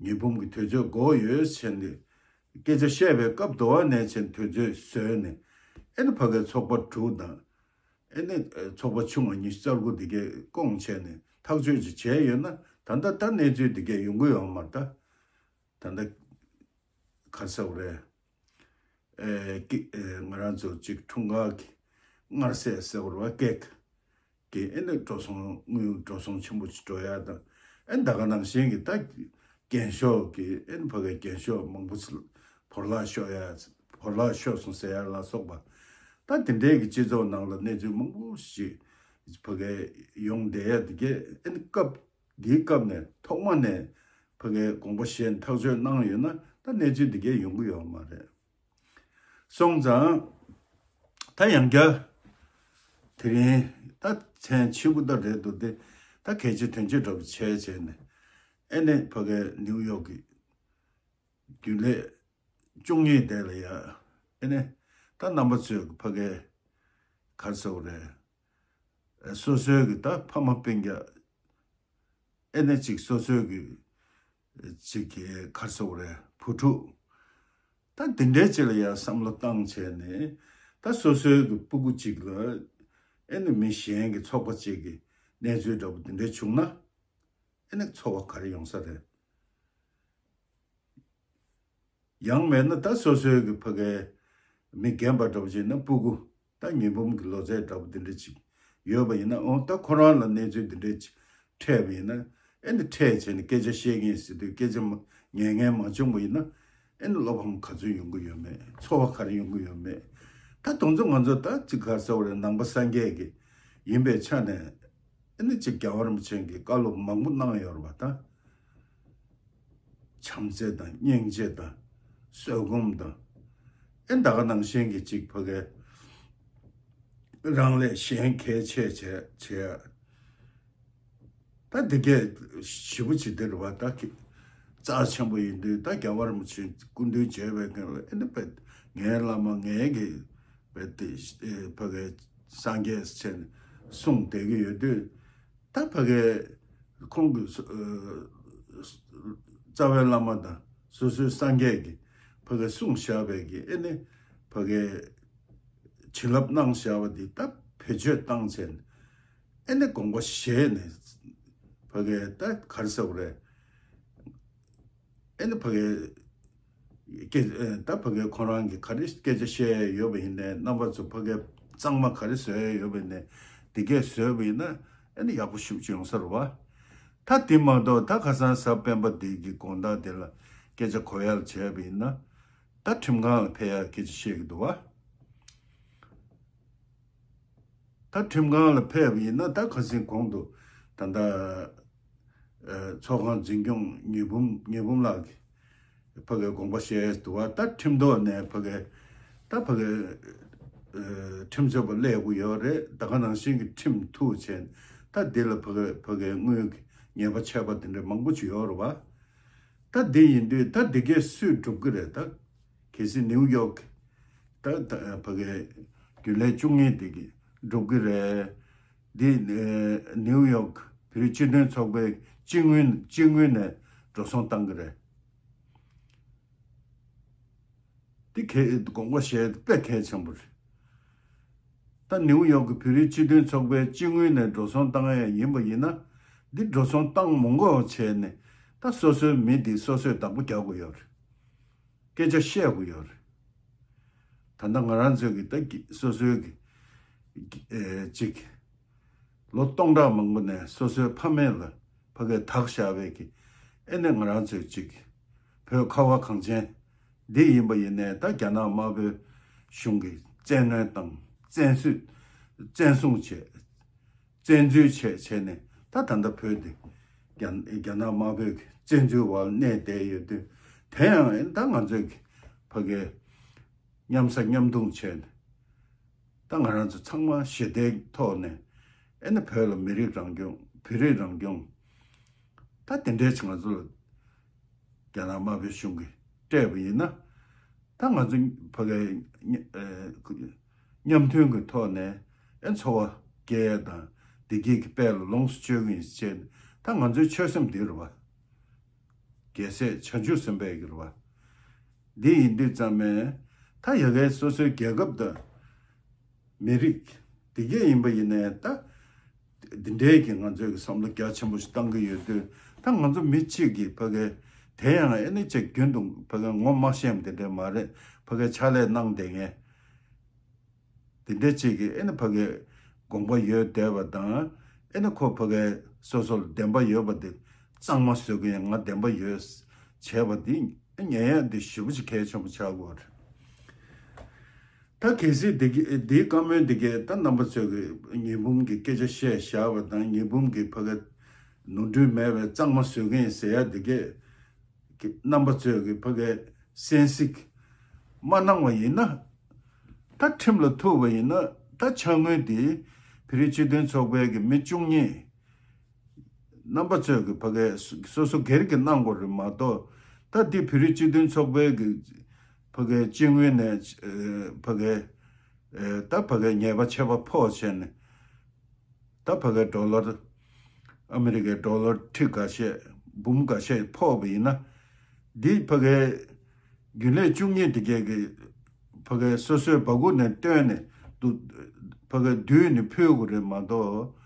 ཉི་འབུམ་གྱི་དུས་ཚོད་འགོར་ཡོད་ཟེར་ནས་སྐད་ཆ་བཤད་པའི་སྐབས་དུ་བ་ནས་བྱས་དུས་ཚོད་བཟོས་ནས། ཨེ་ནི་ཕ་གའི་ཚོགས་པ་དྲུག་དང་། ཨེ་ནི་ཚོགས་པ་ཆུང་བ་ཉི་ཤུ་རྩ་དགུ་འདི་གས་བསྐོངས་བྱས་ནས་ཐག་གཅོད་ཅིག་བྱས་ཡོད་ན། ད་ལྟ་ད་གནས་ཚུལ་འདི་གས་ཡོང་གི་ཡོད་མ་རེད། ད་ད་ལྟ་ག་རེ་ཟེར་དགོས་རེད། ཨེ་ཀི་ཨེ་ང་རང་ཚོ་གཅིག་འཁྲུངས་སྐར་གྱི་མངར་ཟས་ཟེར་དགོས་རེད་བ། ཀེག་གི་ཨེ་ནི་འགྲོ་སོང་། དངུལ་འགྲོ་སོང་ཆེན་པོ་ཅིག་འགྲོ་ཡ་དང་། ཨེ་ད་ག་ནང་བཞིན་གྱི་ད་རྒྱན་ཤོག་གི་ཨེ་ནི་ཕ་གའི་རྒྱན་ཤོག་མང་པོ་ཅིག་བོར་བརླག་ཤོར་ཡ། བོར་བརླག་ཤོར་སོང་ཟེར་ཡ་ལ་སོགས་པ། ད་དེ་འདྲའི་གི་སྤྱི་ཚོགས་ནང་ལ་གནས་ཚུལ་མང་པོ་ཞིག་ཕ་གའི་ཡོང་བསྡད་ཡ་དེ་གས། ཨེ་ནི་སྐབས་འདིའི་སྐབས་ནས་ཐོག་མ་ནས་ཕ་གའི་དགོངས་པ་བཞེས་ནས་ཐག་གཅོད་གནང་ཡོད་ན། ད་གནས་ཚུལ་འདི་གས་ཡོང་གི་ཡོད་མ་རེད། སོང་ཙང་ད་ཡང་བསྐྱར་དེ་རིང་ད་མཚན་ཕྱི་པོ་ད་རེད་འདུག་སྟེ། ད་གལ་ཆེ་དོན་ཆེ་འདྲ་པོ་བྱས་བྱས་ནས། ཨེ་ནི་ཕ་གའི་ནིའུ་ཡོག་གི་རྒྱུན་ལས་བཅུ་གཉིས་དེ་ལ་ཡ། ཨེ་ནི་ད་རྣམ་པ་ཚོས་ཕ་གའི་ག་རེ་ཟེར་དགོས་རེད། སོ་སོའི་གི་ད་ཕ་མ་སྤུན་ཀྱག། ཨེ་ནི་ཅིག་སོ་སོའི་གི་ཅིག་གི་ག་རེ་ཟེར་དགོས་རེད། བུ་ཕྲུག། ད་དེ་འདྲའི་ཅིག་ལ་ཡ་བསམ་བློ་བཏང་བྱས་ནས། ད་སོ་སོའི་གི་སྤུ་གུ་ཅིག་ལ་ཨེ་ནི་མི་གཞན་གྱི་ཚོགས་པ་ཅིག་གི་གནས་ཚུལ་འདྲ་པོ་དེ་འདྲ་བྱུང་ན། ཨེ་ནི་ཚོར་བ་ག་རེ་ཡོང་ས་རེད། ཡང་མེད་ན་ད་སོ་སོའི་གི་ཕ་གའི་མི་རྒན་པ་འདྲ་པོ་ཅིག་ན། སྤུ་གུ་ད་ཉི་འབུམ་གྱི་ལོ་ཚད་འདྲ་པོ་དེ་འདྲ་ཅིག་ཡོད་པ་ཡིན་ན། འོ་ད་ཁོ་རང་ལ་གནས་ཚུལ་འདི་འདྲ་ཅིག་འཕྲད་པ་ཡིན་ན། ཨེ་ནི་འཕྲད་བྱས་ནས་སྐད་ཆ་བཤད་མཁན་ཟེར་དུས་སྐད་ཆ་མ་ཉན་མཁན་མ་བྱུང་བ་ཡིན་ན། ཨེ་ནི་བློ་ཕམ་ག་ཚོད་ཡོང་གི་ཡོད་མེད། ཚོར་བ་ག་རེ་ཡོང་གི་ཡོད་མེད། ད་དེ་ཚོ་ང་ཚོ་ད་ཅིག་ག་རེ་ཟེར་དགོས་རེད། ནང་པ་སངས་རྒྱས་ཀྱི་ཡིན་པའི་ཆ་ནས། ཨེ་ནི་ཅིག་རྒྱལ་བ་རིན་པོ་ཆེ་གིས་བཀའ་སློབ་མང་པོ་གནང་ཡོད་རེད་པ། ད་བྱམས་བརྩེ་དང་སྙིང་རྗེ་དང་བཟོད་སྒོམ་དང་། ཨེ་ད་ག་ནང་བཞིན་གྱི་ཅིག་ཕ་གའི་རང་ལས་གཞན་གལ་ཆེ་བྱས་བྱས། ད་འདི་གས་ཞེ་པོ་ཅིག་འདི་རེད་པ། ད་གི་རྩ་ཆེན་པོ་ཡིན་དུས། ད་རྒྱལ་བ་རིན་པོ་ཆེ་སྐུ་མདུན་མཇལ་བའི་སྒང་ལ། ཨེ་ནི་པ་ངའི་བླ་མ་ངའི་གི་པ་དེ་ཨེ་ཕ་གའི་སངས་རྒྱས་ཟེར་ནས་གསུངས་བསྡད་ཀྱི་ཡོད་དུས། ད་ཕ་གའི་ཁོང་གི་སོ་ཨ་ རྩ་བའི་བླ་མ་དང་སོ་སོའི་སངས་རྒྱས་ཀྱིས་ཕ་གི་གསུངས་བཞག་པའི་གི་ཨེ་ནི་ཕ་གི་བྱིན་རླབས་གནང་བཞག་པ་འདི་ད་བེད་སྤྱོད་བཏང་བྱས་ནས་ཨེ་ནི་དགོངས་པ་བཞེས་ནས་ཕ་གི་ད་ག་རེ་ཟེར་དགོས་རེད། ཨེ་ནི་ཕ་གི་སྐད་ཨེ་ད་ཕ་གི་ཁོ་རང་གིས་ག་རེ་སྐད་ཆ་བཤད་ཡོད་པ་ཡིན་ནའི་རྣམ་པ་ཚོ་ཕ་གི་གཙང་མ་ག་རེ་བཟོས་ཡོད་པ་ཡིན་ནའི་འདི་གས་བཟོས་པ་ཡིན་ན་ཨེ་ནི་ཡག་པོ་ཞེ་པོ་ཅིག་ཡོང་ས་རེད་བ། ད་དེ་མ་གཏོགས་ད་ཁ་སང་གཟའ་སྤེན་པ་འདི་གི་དགོང་དག་དེ་ལ་སྐད་ཆ་གོ་ཡག་བྱས་པ་ཡིན་ན་ད་ཁྲིམས་ཁང་ལ་ཕེབས་ཡག་སྐད་ཆ་བཤད་ཀྱི་འདུག་བ། ད་ཁྲིམས་ཁང་ལ་ཕེབས་པ་ཡིན་ན་ད་ཁ་སང་གོང་དུ་ད་ལྟ་ཨ་ཚོགས་ཁང་འཛིན་སྐྱོང་ཉི་འབུམ་ཉི་འབུམ་ལགས་ཀྱིས་ཕ་གིའི་དགོངས་པ་བཞེས་འདུག་བ། ད་ཁྲིམས་ཐོག་ནས་ཕ་གིའི་ད་ཕ་གིའི་ཨ་ཁྲིམས་རྩོད་པ་སླེབས་དགོས་ཡོད་རེད། ད་ག་ནང་བཞིན་གྱི་ཁྲིམས་ཐུག་བྱས་ད་འདི་ལ་ཕ་གིའི་ཕ་གིའི་དངུལ་གྱི་ཉེས་པ་ཆད་པ་དེ་འདྲ་མང་པོ་ཅིག་ཡོད་རེད་བ། ད་འདི་ཡིན་དུས་ད་འདི་གས་སུས་སྒྲུབ་ཀྱི་རེད། ད་གལ་སྲིད་ནིའུ་ཡོག་ད་ད་ཕ་གིའི་རྒྱུན་ལས་བཅུ་གཉིས་དེ་གིས་སྒྲུབ་ཀྱི་རེད། འདི་ཨེ་ནིའུ་ཡོག་བོད་རིགས་སྤྱི་མཐུན་ཚོགས་པའི་སྤྱི་དངུལ་སྤྱི་དངུལ་ནས་འགྲོ་སོང་བཏང་གི་རེད། འདི་གལ་དགོངས་པ་བཞེས་དཔེ་གལ་ཆེན་པོ་རེད། ད་ནིའུ་ཡོག་གི་བོད་རིགས་སྤྱི་མཐུན་ཚོགས་པའི་སྤྱི་དངུལ་ནས་འགྲོ་སོང་བཏང་ཡ་ཡིན་པ་ཡིན་ན་འདི་འགྲོ་སོང་བཏང་མི་དགོས་བྱས་ནས་ད་སོ་སོའི་མི་འདི་སོ་སོས་བདག་པོ་རྒྱག་དགོས་ཡོད་རེད། སྐད་ཆ་བཤད་དགོས་ཡོད་རེད། ད་ལྟ་ང་རང་ཚོའི་གི་ད་གི་སོ་སོའི་གི་ཨེ་ཅིག་ལོ་སྟོང་ཕྲག་མང་པོ་ནས་སོ་སོའི་ཕ་མེས་ལ་ཕ་གིར་དག་བཞག་པའི་གི་ཨེ་ནས་ང་རང་ཚོའི་ཅིག་བོད་ཁ་བ་གངས་ཅན་འདི་ཡིན་པ་ཡིན་ནའི་ད་རྒྱ་ནག་དམར་པོའི་གཞུང་གིས་བཙན་གནོན་དང་བཙན་བཟུང་བཙན་བཟུང་བྱས། བཙན་འཛུལ་བྱས་བྱས་ནས་ད་ད་ལྟ་བོད་འདི་རྒྱ་རྒྱ་ནག་དམར་པོའི་བཙན་འཛུལ་འོག་གནས་བསྡད་ཡོད་དུས་དེ་ཡང་ད་ང་ཚོས་ཕ་གིའི་མཉམ་ཟ་མཉམ་འཐུང་བྱས་ནས་ད་ང་རང་ཚོ་ཚང་མ་ཞི་བདེའི་ཐོག་ནས་ཨེ་ནི་བོད་ལ་མི་རིགས་རང་སྐྱོང་བོད་རིགས་རང་སྐྱོང་ད་དེ་འདྲའི་ཆ་ང་ཚོ་ལ་རྒྱ་ནག་དམར་པོའི་གཞུང་གིས་སྤྲད་པ་ཡིན་ན། ད་ང་ཚོ་ཕ་གིའི་མཉམ་མཐུན་གྱི་ཐོག་ནས་ཨེ་འཚོ་བ་སྐྱེལ་ཡ་དང་བདེ་སྐྱིད་ཀྱི་དཔལ་ལ་ལོངས་སུ་སྤྱོད་ཀྱི་ཡིན་ཞེས་ད་ང་ཚོའི་ཆོད་སེམས་འདི་རེད་བ། རྒྱལ་སྲས་བྱང་ཆུབ་སེམས་དཔའི་གི་རེད་བ། འདི་ཡིན་དུས་ཙམ་མེད་ད་ཡ་གའི་སོ་སོའི་རྒྱལ་ཁབ་དང་མི་རིགས་དེ་གས་ཡིན་པ་ཡིན་ནའི་ད། འདི་འདྲའི་གི་ང་ཚོས་གི་བསམ་བློ་རྒྱ་ཆེན་པོ་ཞིག་བཏང་གི་ཡོད་དུས་ད་ང་ཚོ་མི་གཅིག་གིས་ཕ་གི་དེ་ཡང་ཨེ་ནི་ཅིག་རྒྱུན་དུ་ཕ་གི་ངོ་མ་ཤེས་པ་དེ་འདྲ་མ་རེད། ཕ་གི་ཕྱག་ལས་གནང་བསྡད་མཁན་དེ་འདྲ་གཅིག་གིས་ཨེ་ནི་ཕ་གི་དགོངས་པ་ཡོད་བསྡད་པ་དང་ཨེ་ནི་ཁོ་ཕ་གི་སོ་སོ་ལ་བདེན་པ་ཡོད་པ་དེ་གཙང་མ་བཟོ་གི་ཡིན་ང་བདེན་པ་ཡོད་བྱས་པ་དེ་ཉན་ཡ་དེ་ཞེ་པོ་ཅིག་གལ་ཆེན་པོ་ཆགས་ཀྱི་ཡོད་རེད། ད་གལ་སྲིད་འདི་གི་འདིའི་བཀའ་མོལ་འདི་གས་ད་རྣམ་པ་ཚོས་ཀྱི་ཉི་འབུམ་གྱི་སྐད་ཆ་བཤད་བཞག་པ་དང་ཉི་འབུམ་གྱི་ཕ་གི་ནོར་འཁྲུལ་མེད་པའི་གཙང་མ་བཟོ་གི་ཡིན་ཟེར་ཡ་འདི་གས་ཀྱི་རྣམ་པ་ཚོས་ཀྱི་ཕ་གི་གསན་གཟིགས་མ་གནང་བ་ཡིན་ན་ད་ཁྲིམས་ལ་ཐུག་པ་ཡིན་ན་ད་ཕྱག་དངུལ་འདི་བོད་རིགས་སྤྱི་མཐུན་ཚོགས་པའི་གི་མི་བཅུ་གཉིས། རྣམ་པ་ཚོས་ཀྱི་ཕ་གིའི་སོ་སོ་སྒེར་གྱི་གནང་དགོས་རེད་མ་གཏོགས་ད་འདི་བོད་རིགས་སྤྱི་མཐུན་ཚོགས་པའི་གི་ཕ་གིའི་སྤྱི་དངུལ་ནས་ཨེ་ཕ་གིའི་ཨེ་ད་ཕ་གིའི་ཉེས་པ་ཆད་པ་ཕོག་བྱས་ནས་ད་ཕ་གིའི་ཌོ་ལར་ཨ་མི་རི་ཀའི་ཌོ་ལར་ཁྲི་འགའ་ཤས་འབུམ་འགའ་ཤས་ཕོག་པ་ཡིན་ན་འདི་ཕ་གིའི་རྒྱུན་ལས་བཅུ་གཉིས་དེ་གས་ཀྱི་ཕ་གིའི་སོ་སོའི་སྦ་ཁུག་ནས་བཏོན་ནས་འདུག་ཕ་གིའི་བསྡུས་ནས་ཕུལ་དགོས་རེད་མ་གཏོགས།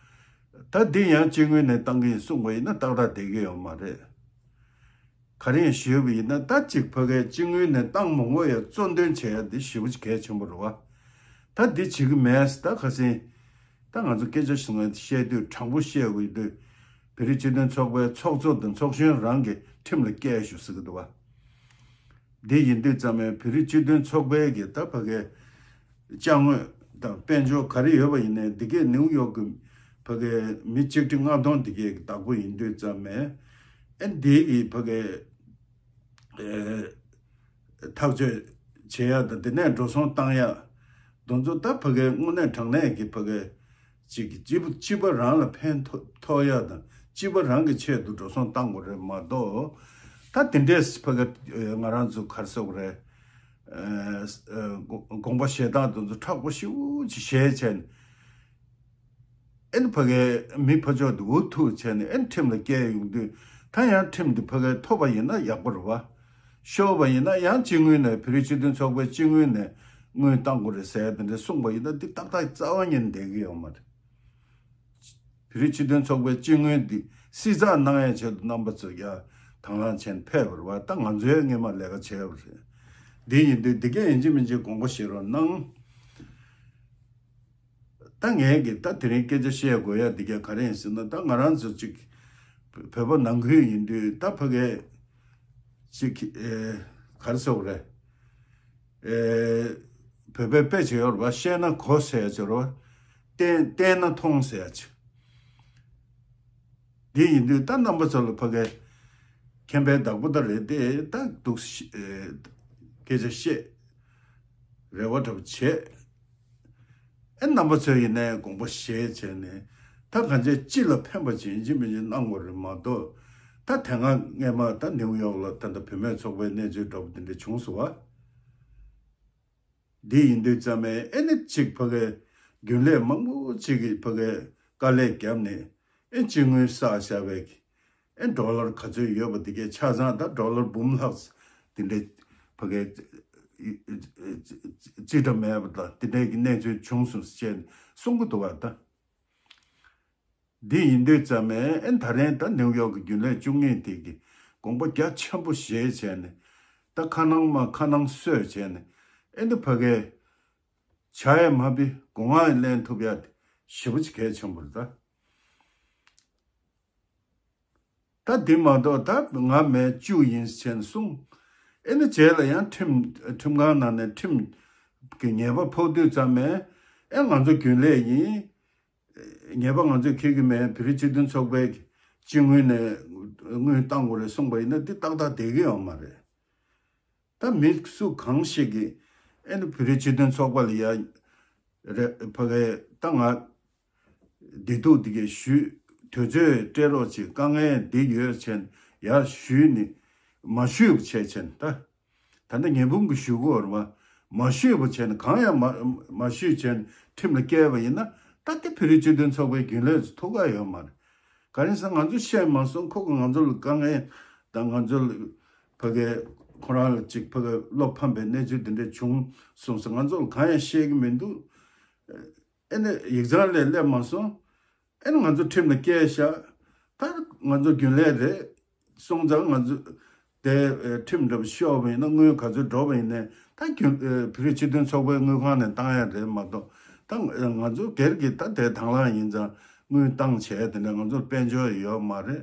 ད་འདི་ཡང་སྤྱི་དངུལ་ནས་བཏང་གི་ཡིན་གསུངས་པ་ཡིན་ན་ཏག་ཏག་བསྡད་ཀྱི་ཡོད་མ་རེད། ག་རེ་ཡང་ཞུས་པ་ཡིན་ན་ད་ཅིག་ཕ་གིའི་སྤྱི་དངུལ་ནས་བཏང་མ་དགོས་ཡ་གཙོ་འདོན་བྱས་ཡ་འདི་ཞེ་པོ་ཅིག་གལ་ཆེན་པོ་རེད་བ། ད་འདི་བྱེད་ཀྱི་མེད་ད་ཁ་སང་། ད་ང་ཚོ་སྐད་ཆ་ཞིག་ང་བཤད་དུས་དྲང་པོ་བཤད་དགོས་དུས་བོད་རིགས་སྤྱི་མཐུན་ཚོགས་པའི་ཚོགས་གཙོ་དང་ཚོགས་གཞོན་རང་གིས་ཁྲིམས་ལ་བཀལ་ཞུ་ཟེར་གི་འདུག་བ། འདི་ཡིན་དུས་ཙམ་ནས་བོད་རིགས་སྤྱི་མཐུན་ཚོགས་པའི་གི་ད་ཕ་གིའི་ཅ་དངོས་དང་དཔལ་འབྱོར་ག་རེ་ཡོད་པ་ཡིན་ནའི་འདི་གས་ནིའུ་ཡོག་གི་ཕ་གིའི་མི་ཆིག་ཁྲི་ལྔ་སྟོང་འདི་གས་ཀྱི་བདག་པོ་ཡིན་དུས་ཙམ་ནས་ཨེ་འདི་གི་ཕ་གིའི་ཨེ་ཐག་གཅོད་བྱེད་ཡ་དང་འདི་ནས་འགྲོ་སོང་བཏང་ཡ་དེ་ཚོ་ད་ཕ་གིའི་དངོས་གནས་དྲང་གནས་ཀྱི་ཕ་གིའི་ཅིག་སྤྱི་སྤྱི་པ་རང་ལ་ཕན་ཐོགས་ཐོགས་ཡ་དང་སྤྱི་པ་རང་གི་ཆེད་དུ་འགྲོ་སོང་བཏང་དགོས་རེད་མ་གཏོགས་ད་དེ་འདྲས་ཕ་གི་ང་རང་ཚོ་ག་རེ་ཟེར་དགོས་རེད། ཨ་དགོངས་པ་བཞེས་སྟངས་དེ་ཚོ་མཁྲེགས་པོ་ཞེ་པོ་ཅིག་བཞེས་བྱས་ནས་ཨེ་ནི་ཕ་གིའི་མི་ཕར་ཕྱོགས་དེ་འུ་ཐུག་བྱས་ནས་ཨེ་ནི་ཁྲིམས་ལ་བཀལ་ཡོང་དུས་ད་ ད་ཡང་ཁྲིམས་འདི་ཕ་གིར་ཐོབ་པ་ཡིན་ན་ཡག་པོ་རེད་བ། ཤོར་བ་ཡིན་ན་ཡང་སྤྱི་དངུལ་ནས་བོད་རིགས་སྤྱི་མཐུན་ཚོགས་པའི་སྤྱི་དངུལ་ནས་དངུལ་བཏང་དགོས་རེད་ཟེར་དེ་འདྲ་གསུངས་པ་ཡིན་ན་འདི་ཏག་ཏག་རྩ་བ་ཉིད་ནས་བསྡད་ཀྱི་ཡོད་མ་རེད། བོད་རིགས་སྤྱི་མཐུན་ཚོགས་པའི་སྤྱི་དངུལ་འདི་བསྲི་ཚགས་གནང་ཡའི་ཆེད་དུ་རྣམ་པ་ཚོས་ཡ་དང་བླངས་བྱས་ནས་ཕེབས་པ་རེད་བ། ད་ང་ཚོའི་སྔོན་མ་ལས་ཀ་བྱས་པ་རེད། འདི་ཡིན་དུས་འདི་གས་ཡིན་གཅིག་མིན་གཅིག་དགོངས་པ་བཞེས་རོགས་གནང་། ད་ངས་ཀྱི་ད་དེ་རིང་སྐད་ཆ་བཤད་དགོས་ཡ་འདི་གས་ག་རེ་ཡིན་ཟེར་ན། ད་ང་རང་ཚོ་ཅིག་བོད་པ་ནང་ཁུལ་ཡིན་དུས་ད་ཕ་གས་ཅིག་ཨེ་ག་རེ་ཟེར་དགོས་རེད། ཨེ་བོད་པའི་དཔེ་ཅིག་ཡོད་རེད་བ། བཤད་ན་གོ་ཟེར་ཡ་ཅིག་ཡོད་རེད་བ། བསྟན་བསྟན་ན་མཐོང་ཟེར་ཡ་ཅིག་འདི་ཡིན་དུས་ད་རྣམ་པ་ཚོ་ལ་ཕ་གས་མཁྱེན་པའི་བདག་པོ་ད་རེད་དེ། ད་འདུག་སེ་ཨེ་སྐད་ཆ་བཤད། རེ་བ་འདྲ་པོ་བྱེད། ཨེ་རྣམ་པ་ཚོས་ཡིན་ནའི་དགོངས་པ་བཞེས་བྱས་ནས་ད་གང་ཅི་སྤྱི་ལ་ཕན་པ་ཅིག་ཡིན་གཅིག་མིན་གཅིག་གནང་དགོས་རེད་མ་གཏོགས། ད་དེ་སྔ་སྔས་མ་ད་ནིའུ་ཡོག་ལ་ད་ལྟ་བུད་མེད་ཚོགས་པའི་གནས་ཚུལ་འདྲ་པོ་དེ་འདྲ་བྱུང་སོང་བ། འདི་ཡིན་དུས་ཙམ་ནས་ཨེ་ནི་གཅིག་ཕ་གིའི་རྒྱུན་ལས་མང་པོ་ཅིག་གིས་ཕ་གིའི་དཀའ་ལས་བརྒྱབ་ནས་ཨེ་སྤྱི་དངུལ་བསགས་བཞག་པའི་ཨེ་ཌོ་ལར་ག་ཚོད་ཡོད་པ་དེ་གའི་ཆ་ཚང་ད་ཌོ་ལར་འབུམ་ལྷག་དེ་འདྲའི་ཕ་གིའི་རྩིས་ཁྲ་མེད་པ་དང་དེ་འདྲའི་གི་གནས་ཚུལ་བྱུང་སོང་ཞེས་གསུང་གི་འདུག་བ། ད་འདི་ཡིན་དུས་ཙམ་ནས་ཨེ་ད་རེས་ད་ནིའུ་ཡོག་གི་རྒྱུན་ལས་བཅུ་གཉིས་དེ་གི་དགོངས་པ་རྒྱ་ཆེན་པོ་བཞེས་བྱས་ནས་ད་ཁ་ནང་མ་ཁ་ནང་སོས་བྱས་ནས་ཨེ་འདི་ཕ་གིའི་བྱ་ཡས་མ་བི་སྒོ་ང་ཡས་ལེན་ཐུབ་ཡ་དེ་ཞེ་པོ་ཅིག་གལ་ཆེན་པོ་རེད་ད། ད་འདི་མ་གཏོགས་ད་ང་མེད་བཅུ་ཡིན་ཟེར་ནས་གསུངས། ཨེ་ནི་རྗེས་ལ་ཡང་ཁྲིམས་ཁྲིམས་ཁང་ནང་ནས་ཁྲིམས་ཀྱི་ཉེས་པ་ཕོག་དུས་ཙམ་ནས་ཨེ་ང་ཚོ་རྒྱུན་ལས་ཡིན། ཉེས་པ་ང་ཚོས་འཁྱེར་གྱི་མེད། བོད་རིགས་སྤྱི་མཐུན་ཚོགས་པའི་སྤྱི་དངུལ་ནས་དངུལ་བཏང་དགོས་རེད་གསུངས་པ་ཡིན་ན་འདི་ཏག་ཏག་བསྡད་ཀྱི་ཡོད་མ་རེད། ད་མི་སུ་གང་ཞིག་གིས་ཨེ་ནི་བོད་རིགས་སྤྱི་མཐུན་ཚོགས་པ་ལ་ཡ་རེད་ཕ་གིའི་ད་ང་བདེ་སྡུག་འདི་གའི་ཞུས། དུས་ཚོད་སྤྲད་རོགས་བྱེད། དཀའ་ངལ་འདི་ཡོད་ཆེན་ཡར་ཞུས་ནི་མ་ཞུས་བྱས་ཆེན་ད། ད་ནི་ངེས་འབུམ་གྱི་ཞུ་དགོས་རེད་བ། མ་ཞུས་པ་བྱས་ནས་གང་ཡང་མ་མ་ཞུས་བྱས་ནས་ཁྲིམས་ལ་བཀལ་བ་ཡིན་ན་ད་དེ་བོད་རིགས་སྤྱི་མཐུན་ཚོགས་པའི་རྒྱུན་ལས་ཚོ་ཐུགས་ཁག་ཡོད་མ་རེད། ག་རེ་ཟེར་ང་ཚོ་བཤད་མ་སོང་། ཁོ་གི་ང་ཚོ་ལ་དཀའ་ངལ་དང་ང་ཚོ་ལ་ཕ་གི་ཁོ་རང་ལ་ཅིག་ཕ་གི་བློ་ཕམ་པའི་གནས་ཚུལ་དེ་འདྲ་བྱུང་སོང་ཟེར་ང་ཚོ་ལ་གང་ཡང་བཤད་ཀྱི་མི་འདུག་ཨེ་ནི་ཡིག་ཚང་ལས་སླེབས་མ་སོང་། ཨེ་ནི་ང་ཚོ་ཁྲིམས་ལ་བཀལ་བཞག་ད་ང་ཚོ་རྒྱུན་ལས་རེད་སོང་ཙང་ང་ཚོ་དེ་ཨེ་ཁྲིམས་འདྲ་པོ་ཤོར་བ་ཡིན་ན་དངུལ་ག་ཚོད་འགྲོ་བ་ཡིན་ནའི་ད་རྒྱུན་ཨེ་བོད་རིགས་སྤྱི་མཐུན་ཚོགས་པའི་དངུལ་ཁང་ནས་བཏང་ཡ་རེད་མ་གཏོགས་ད་ང་ཚོ་སྒེར་གྱི་ད་དེ་དང་བླངས་ཡིན་ཙང་དངུལ་བཏང་བྱས་དེ་འདྲ་ང་ཚོར་དཔལ་འབྱོར་ཡོད་མ་རེད།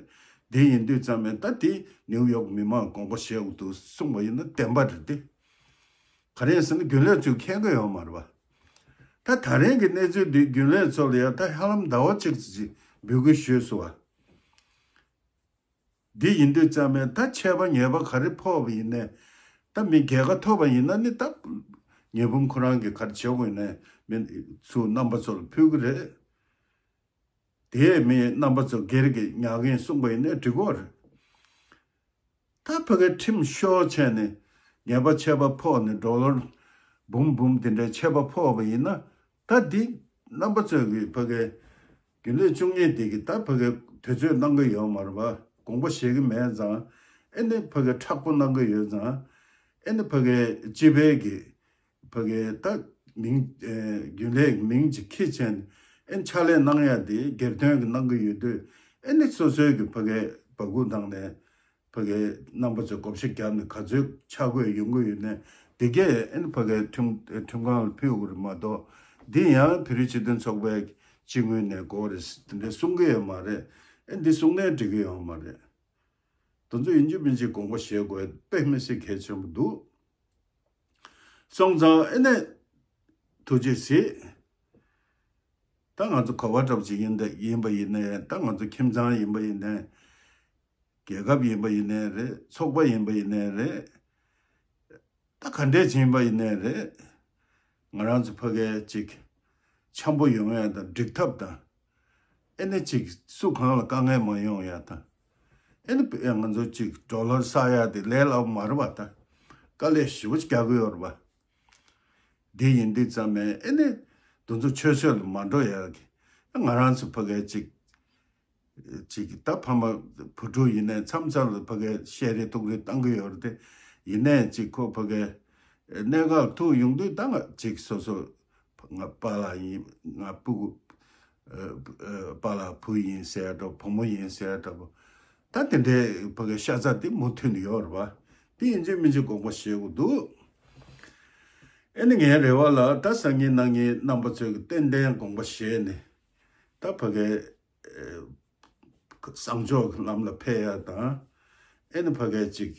དེ་ཡིན་དུས་ཙམ་ནས་ད་དེ་ནིའུ་ཡོག་མི་མང་དགོངས་པ་བཞེས་དགོས་འདུག་གསུངས་པ་ཡིན་ན་བདེན་པ་རེད་དེ། ག་རེ་ཡིན་ཟེར་ན་རྒྱུན་ལས་ཚོས་མཁྱེན་གྱི་ཡོད་མ་རེད་པ། ད་ད་རིང་གི་གནས་ཚུལ་འདི་རྒྱུན་ལས་ཚོ་ལ་ཡང་ད་ཧ་ལམ་ཟླ་བ་གཅིག་ཙམ་ཅིག་འབོད་སྐུལ་ཞུས་སོང་བ། འདི་ཡིན་དུས་ཙམ་ནས་ད་ཆད་པ་ཉེས་པ་ག་རེ་ཕོག་པ་ཡིན་ནའི་ད་མི་རྒྱལ་ཁ་ཐོབ་པ་ཡིན་ན་ནི་ད་ཉེས་འབུམ་ཁོ་རང་གིས་ག་རེ་བྱེད་དགོས་ནའི་མི་ཚུར་རྣམ་པ་ཚོ་ལ་ཕུལ་གི་རེད། དེས་མི་རྣམ་པ་ཚོ་སྒེར་གྱི་ཉག་གིན་གསུངས་པ་ཡིན་ནའི་འགྲིག་གོ་རེད། ད་ཕ་གི་ཁྲིམས་ཤོར་བྱས་ནས་ཉེས་པ་ཆད་པ་ཕོག་ནས་ཌོ་ལར་འབུམ་འབུམ་དེ་འདྲའི་ཆད་པ་ཕོག་པ་ཡིན་ན་ད་འདི་རྣམ་པ་ཚོས་ཀྱི་ཕ་གི་རྒྱུན་ལས་བཅུ་གཉིས་དེ་གི་ད་ཕ་གི་དུས་ཚོད་གནང་གི་ཡོད་མ་རེད་པ། དགོངས་པ་བཞེས་ཀྱི་མེད་ཙང་ཨེ་ནི་ཕ་གི་མཁྲེགས་པོ་གནང་གི་ཡོད་ཙང་ཨེ་ནི་ཕ་གི་སྤྱི་པའི་གི་ཕ་གི་ད་མིང་ཨེ་རྒྱུན་ལས་མིང་ཅིག་ཁྱེར་བྱས་ནས་ཨེ་ཕྱག་ལས་གནང་ཡ་དེ་སྒེར་དོན་གྱི་གནང་གི་ཡོད་དུས་ཨེ་ནི་སོ་སོའི་གི་ཕ་གི་སྦ་ཁུག་བཏང་ནས་ཕ་གི་རྣམ་པ་ཚོས་བགོ་བཤའ་བརྒྱབ་ནས་ག་ཚོད་ཆག་སྒོ་ཡོང་གི་ཡོད་ནས་དེ་གས་ཨེ་ནི་ཕ་གི་ཁྲིམས་ཁྲིམས་ཁང་ལ་ཕུལ་དགོས་རེད་མ་གཏོགས་འདི་ཡང་བོད་རིགས་སྤྱི་མཐུན་ཚོགས་པའི་སྤྱི་དངུལ་ནས་དགོས་རེད་དེ་འདྲ་གསུང་གི་ཡོད་མ་རེད། ཨེ་འདི་གསུང་ནའི་འགྲིག་གི་ཡོད་མ་རེད། དེ་ཚོ་ཡིན་གཅིག་མིན་གཅིག་དགོངས་པ་བཞེས་དགོས་དཔེ་མི་སྲིད་གལ་ཆེན་པོ་འདུག་སོང་ཙང་ཨེ་ནས་ཐུགས་རྗེ་གཟིགས། ད་ང་ཚོ་ག་བ་འདྲ་པོ་ཅིག་ཡིན་ད་ཡིན་པ་ཡིན་ནའི་ད་ང་ཚོ་ཁྱིམ་ཚང་ཡིན་པ་ཡིན་ནའི་རྒྱལ་ཁབ་ཡིན་པ་ཡིན་ནའི་རེད། ཚོགས་པ་ཡིན་པ་ཡིན་ནའི་རེད། ད་ག་འདྲས་ཡིན་པ་ཡིན་ནའི་རེད། ང་རང་ཚོ་ཕ་གིའི་ཅིག་འཆམ་པོ་ཡོང་ཡ་དང་འགྲིག་ཐབས་དང་། ཨེ་ནི་ཅིག་སུ་གང་ལ་དཀའ་ངལ་མ་ཡོང་ཡ་དང་། ཨེ་ནི་ང་ཚོ་ཅིག་ཌོ་ལར་བསགས་ཡ་དེ་ལས་སླ་པོ་མ་རེད་པ། ད་དཀའ་ལས་ཞེ་པོ་ཅིག་རྒྱག་གི་ཡོད་རེད་པ། འདི་ཡིན་དུས་ཙམ་ནས་ཨེ་ནི་དེ་ཚོ་ཆུད་ཟོས་ལ་མ་འགྲོ་ཡ་གི་ང་རང་ཚོ་ཕ་གིའི་ཅིག་ ཅིག་ད་ཕ་མ་བུ་ཕྲུག་ཡིན་ནའི་མཚམས་མཚམས་ལ་ཕ་གིར་བཤད་རེས་ཐུག་རེས་བཏང་གི་ཡོད་རེད་དེ། ཡིན་ནའི་ཅིག་ཁོ་ཕ་གིར་གནད་འགག་ཐུག་ཡོང་དུས་ད་ང་ཅིག་སོ་སོ་ང་པཱ་ལགས་ཡིན། ང་སྤུ་གུ་ཨ་ཨ་པཱ་ལགས་བུ་ཡིན་ཟེར་འདྲ་བུ་མོ་ཡིན་ཟེར་འདྲ་པོ། ད་དེ་འདྲའི་ཕ་གིའི་ཤ་ཚ་དེ་མུ་མཐུད་ནས་ཡོད་རེད་པ། དེ་ཡིན་གཅིག་མིན་གཅིག་དགོངས་པ་བཞེས་དགོས་འདུག་ཨེ་ནི་ངའི་རེ་བ་ལ་ད་སང་ཉིན་གནངས་ཉིན་རྣམ་པ་ཚོས་ཏན་ཏན་དགོངས་པ་བཞེས་ནས་ད་ཕ་གིའི་གསང་མཆོག་གི་ལམ་ལ་ཕེབས་ཡ་དང་། ཨེ་ནི་ཕ་གིར་ཅིག་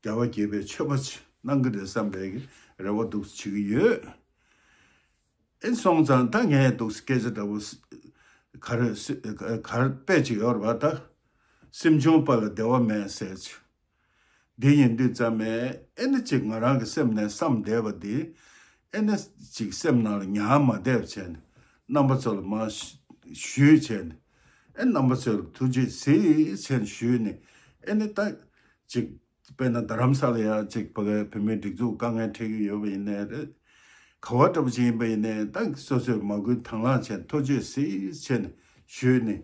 རྒྱལ་བ་དགྱེས་པའི་མཆོད་པ་ཅིག་གནང་གི་རེད་བསམ་པའི་རེ་བ་འདུག་བྱེད་ཀྱི་ཡོད། ཨེ་སོང་ཙང་ད་ངས་འདུག་སྐད་ཆ་འདྲ་པོ་ག་རེ་ག་རེ་དཔེ་ཅིག་ཡོད་རེད་པ། ད་སེམས་ཆུང་པ་ལ་བདེ་བ་མེད་ཟེར་ཅིག་འདི་ཡིན་དུས་ཙམ་ནས་ཨེ་ནི་ཅིག་ང་རང་གི་སེམས་ནས་བསམ་བསྡད་པ་འདི་ཨེ་ནི་ཅིག་སེམས་ནང་ལ་ཉར་མ་བསྡད་པ་བྱས་ནས་རྣམ་པ་ཚོ་ལ་མར་ཞུས་བྱས་ནས་ཨེ་རྣམ་པ་ཚོ་ལ་ཐུགས་རྗེ་གཟིགས་བྱས་ནས་ཞུས་ནས་ཨེ་ནི་ད་ཅིག་དཔེར་ན་རྡ་རམ་ས་ལ་ཡ་ཅིག་ཕ་གིའི་བོད་མིའི་སྒྲིག་འཛུགས་དཀའ་ངལ་འཕྲད་ཀྱི་ཡོད་པ་ཡིན་ནའི་རེད། ག་བ་འདྲ་པོ་ཅིག་ཡིན་པ་ཡིན་ནའི་ད་སོ་སོས་མ་བསྐུལ་དང་བླངས་བྱས་ཐུགས་རྗེ་གཟིགས་བྱས་ནས་ཞུས་ནས་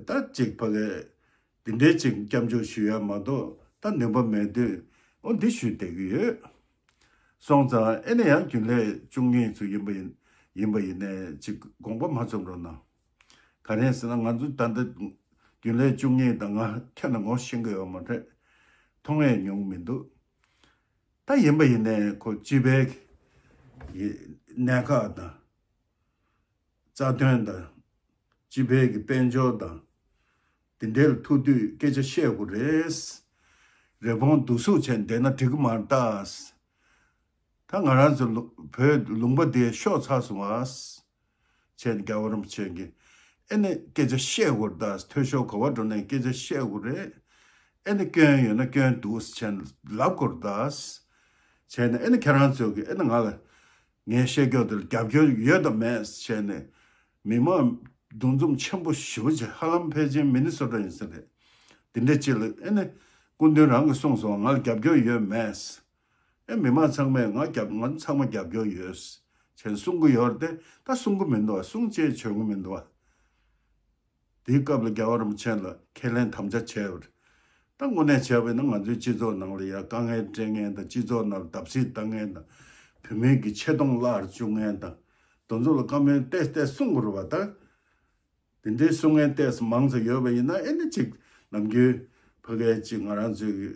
ད་ཅིག་ཕ་གིའི་འདི་འདྲའི་ཅིག་སྐྱབས་འཇུག་ཞུ་ཡ་མ་གཏོགས་ད་ནུས་པ་མེད་དུས། འོ་འདི་ཞུས་བསྡད་ཀྱི་ཡོད། སོང་ཙང་ཨེ་ནི་ཡང་རྒྱུན་ལས་བཅུ་གཉིས་ཚོ་ཡིན་པ་ཡིན་ཡིན་པ་ཡིན་ནའི་ཅིག་དགོངས་པ་མ་ཚོམ་རོགས་གནང་། ག་རེ་ཟེར་ན་ང་ཚོ་ད་ལྟ་རྒྱུན་ལས་བཅུ་གཉིས་དང་ང་ཁྱེད་ལ་ངོ་ཤེས་ཀྱི་ཡོད་མ་རེད། མཐོང་ཡས་མྱོང་མི་འདུག་ད་ཡིན་པ་ཡིན་ནའི་ཁོ་སྤྱི་པའི་གི་གནད་འགག་དང་། རྩ་དོན་དང་། སྤྱི་པའི་གི་དཔལ་འབྱོར་དང་། དེ་འདྲའི་ལ་ཐུག་དུས་སྐད་ཆ་བཤད་དགོས་རེད། རི་བོང་གདུག་རྩུག་བྱས་བསྡད་ན་འགྲིག་གི་མ་རེད་ད། ད་ང་རང་ཚོ་ལུ་བོད་ལུང་པ་འདི་ཤོར་ཚར་སོང་ཨ། བྱས་ནས་རྒྱལ་བ་རིན་པོ་ཆེ་གིས་ཨེ་ནི་སྐད་ཆ་བཤད་དགོས་རེད་ད། མཐོ་ཤོས་ག་བ་འགྲོ་ནའི་སྐད་ཆ་བཤད་དགོས་རེད། ཨེ་ནི་སྐྱོན་ཡོད་ན་སྐྱོན་འདུག་བྱས་ནས་ལབ་དགོས་རེད་ད། བྱས་ནས་ཨེ་ནི་ཁྱེད་རང་ཚོ་གིས་ཨེ་ནི་ང་ལ་ངའི་བཤད་རྒྱུ་དེ་ལ་རྒྱབ་སྐྱོར་ཡོད་དམ་མེད་བྱས་ནས་མི་མང་འདུ་འཛོམས་ཆེན་པོ་ཞེ་པོ་ཅིག་ཧ་ལམ་ཕལ་ཆེར་མི་ནི་སོ་ཊ་ཡིན་ས་རེད། དེ་འདྲ་ཅིག་ལ་ཨེ་ནི་སྐུ་མདུན་རང་གིས་གསུངས་སོང་། ང་ལ་རྒྱབ་སྐྱོར་ཡོད་མེད། ཨེ་མི་མང་ཚང་མས་ང་རྒྱབ་ང་ཚང་མ་རྒྱབ་སྐྱོར་ཡོད་ཅེས་གསུང་གི་ཡོད་རེད་དེ། ད་གསུང་གི་མི་འདུག་བ། གསུང་ཅེས་བྱེད་གི་མི་འདུག་བ། དེའི་སྐབས་ལ་རྒྱལ་བ་རིན་པོ་ཆེ་ལ་ཁས་ལེན་དམ་བཅའ་བྱས་པ་རེད། ད་དངོས་གནས་བྱས་པ་ཡིན་ན་ང་ཚོའི་སྤྱི་ཚོགས་ནང་ལ་ཡ་དཀའ་ངལ་སྤྲད་མཁན་དང་། སྤྱི་ཚོགས་ནང་ལ་བརྡབ་གསིག་བཏང་མཁན་དང་། བོད་མིའི་གི་ཆེ་མཐོང་བརླག་བཅུག་མཁན་དང་། དེ་ཚོ་ལ་བཀའ་མོལ་ཏོག་ཙམ་གསུང་དགོས་རེད་བ། ད་དེ་འདྲའི་གསུང་མཁན་ཏོག་ཙམ་མང་ཙམ་ཡོད་པ་ཡིན་ན་ཨེ་ནི་ཅིག་ནམ་རྒྱུན་ཕ་གིའི་ཅིག་ང་རང་ཚོའི་གི་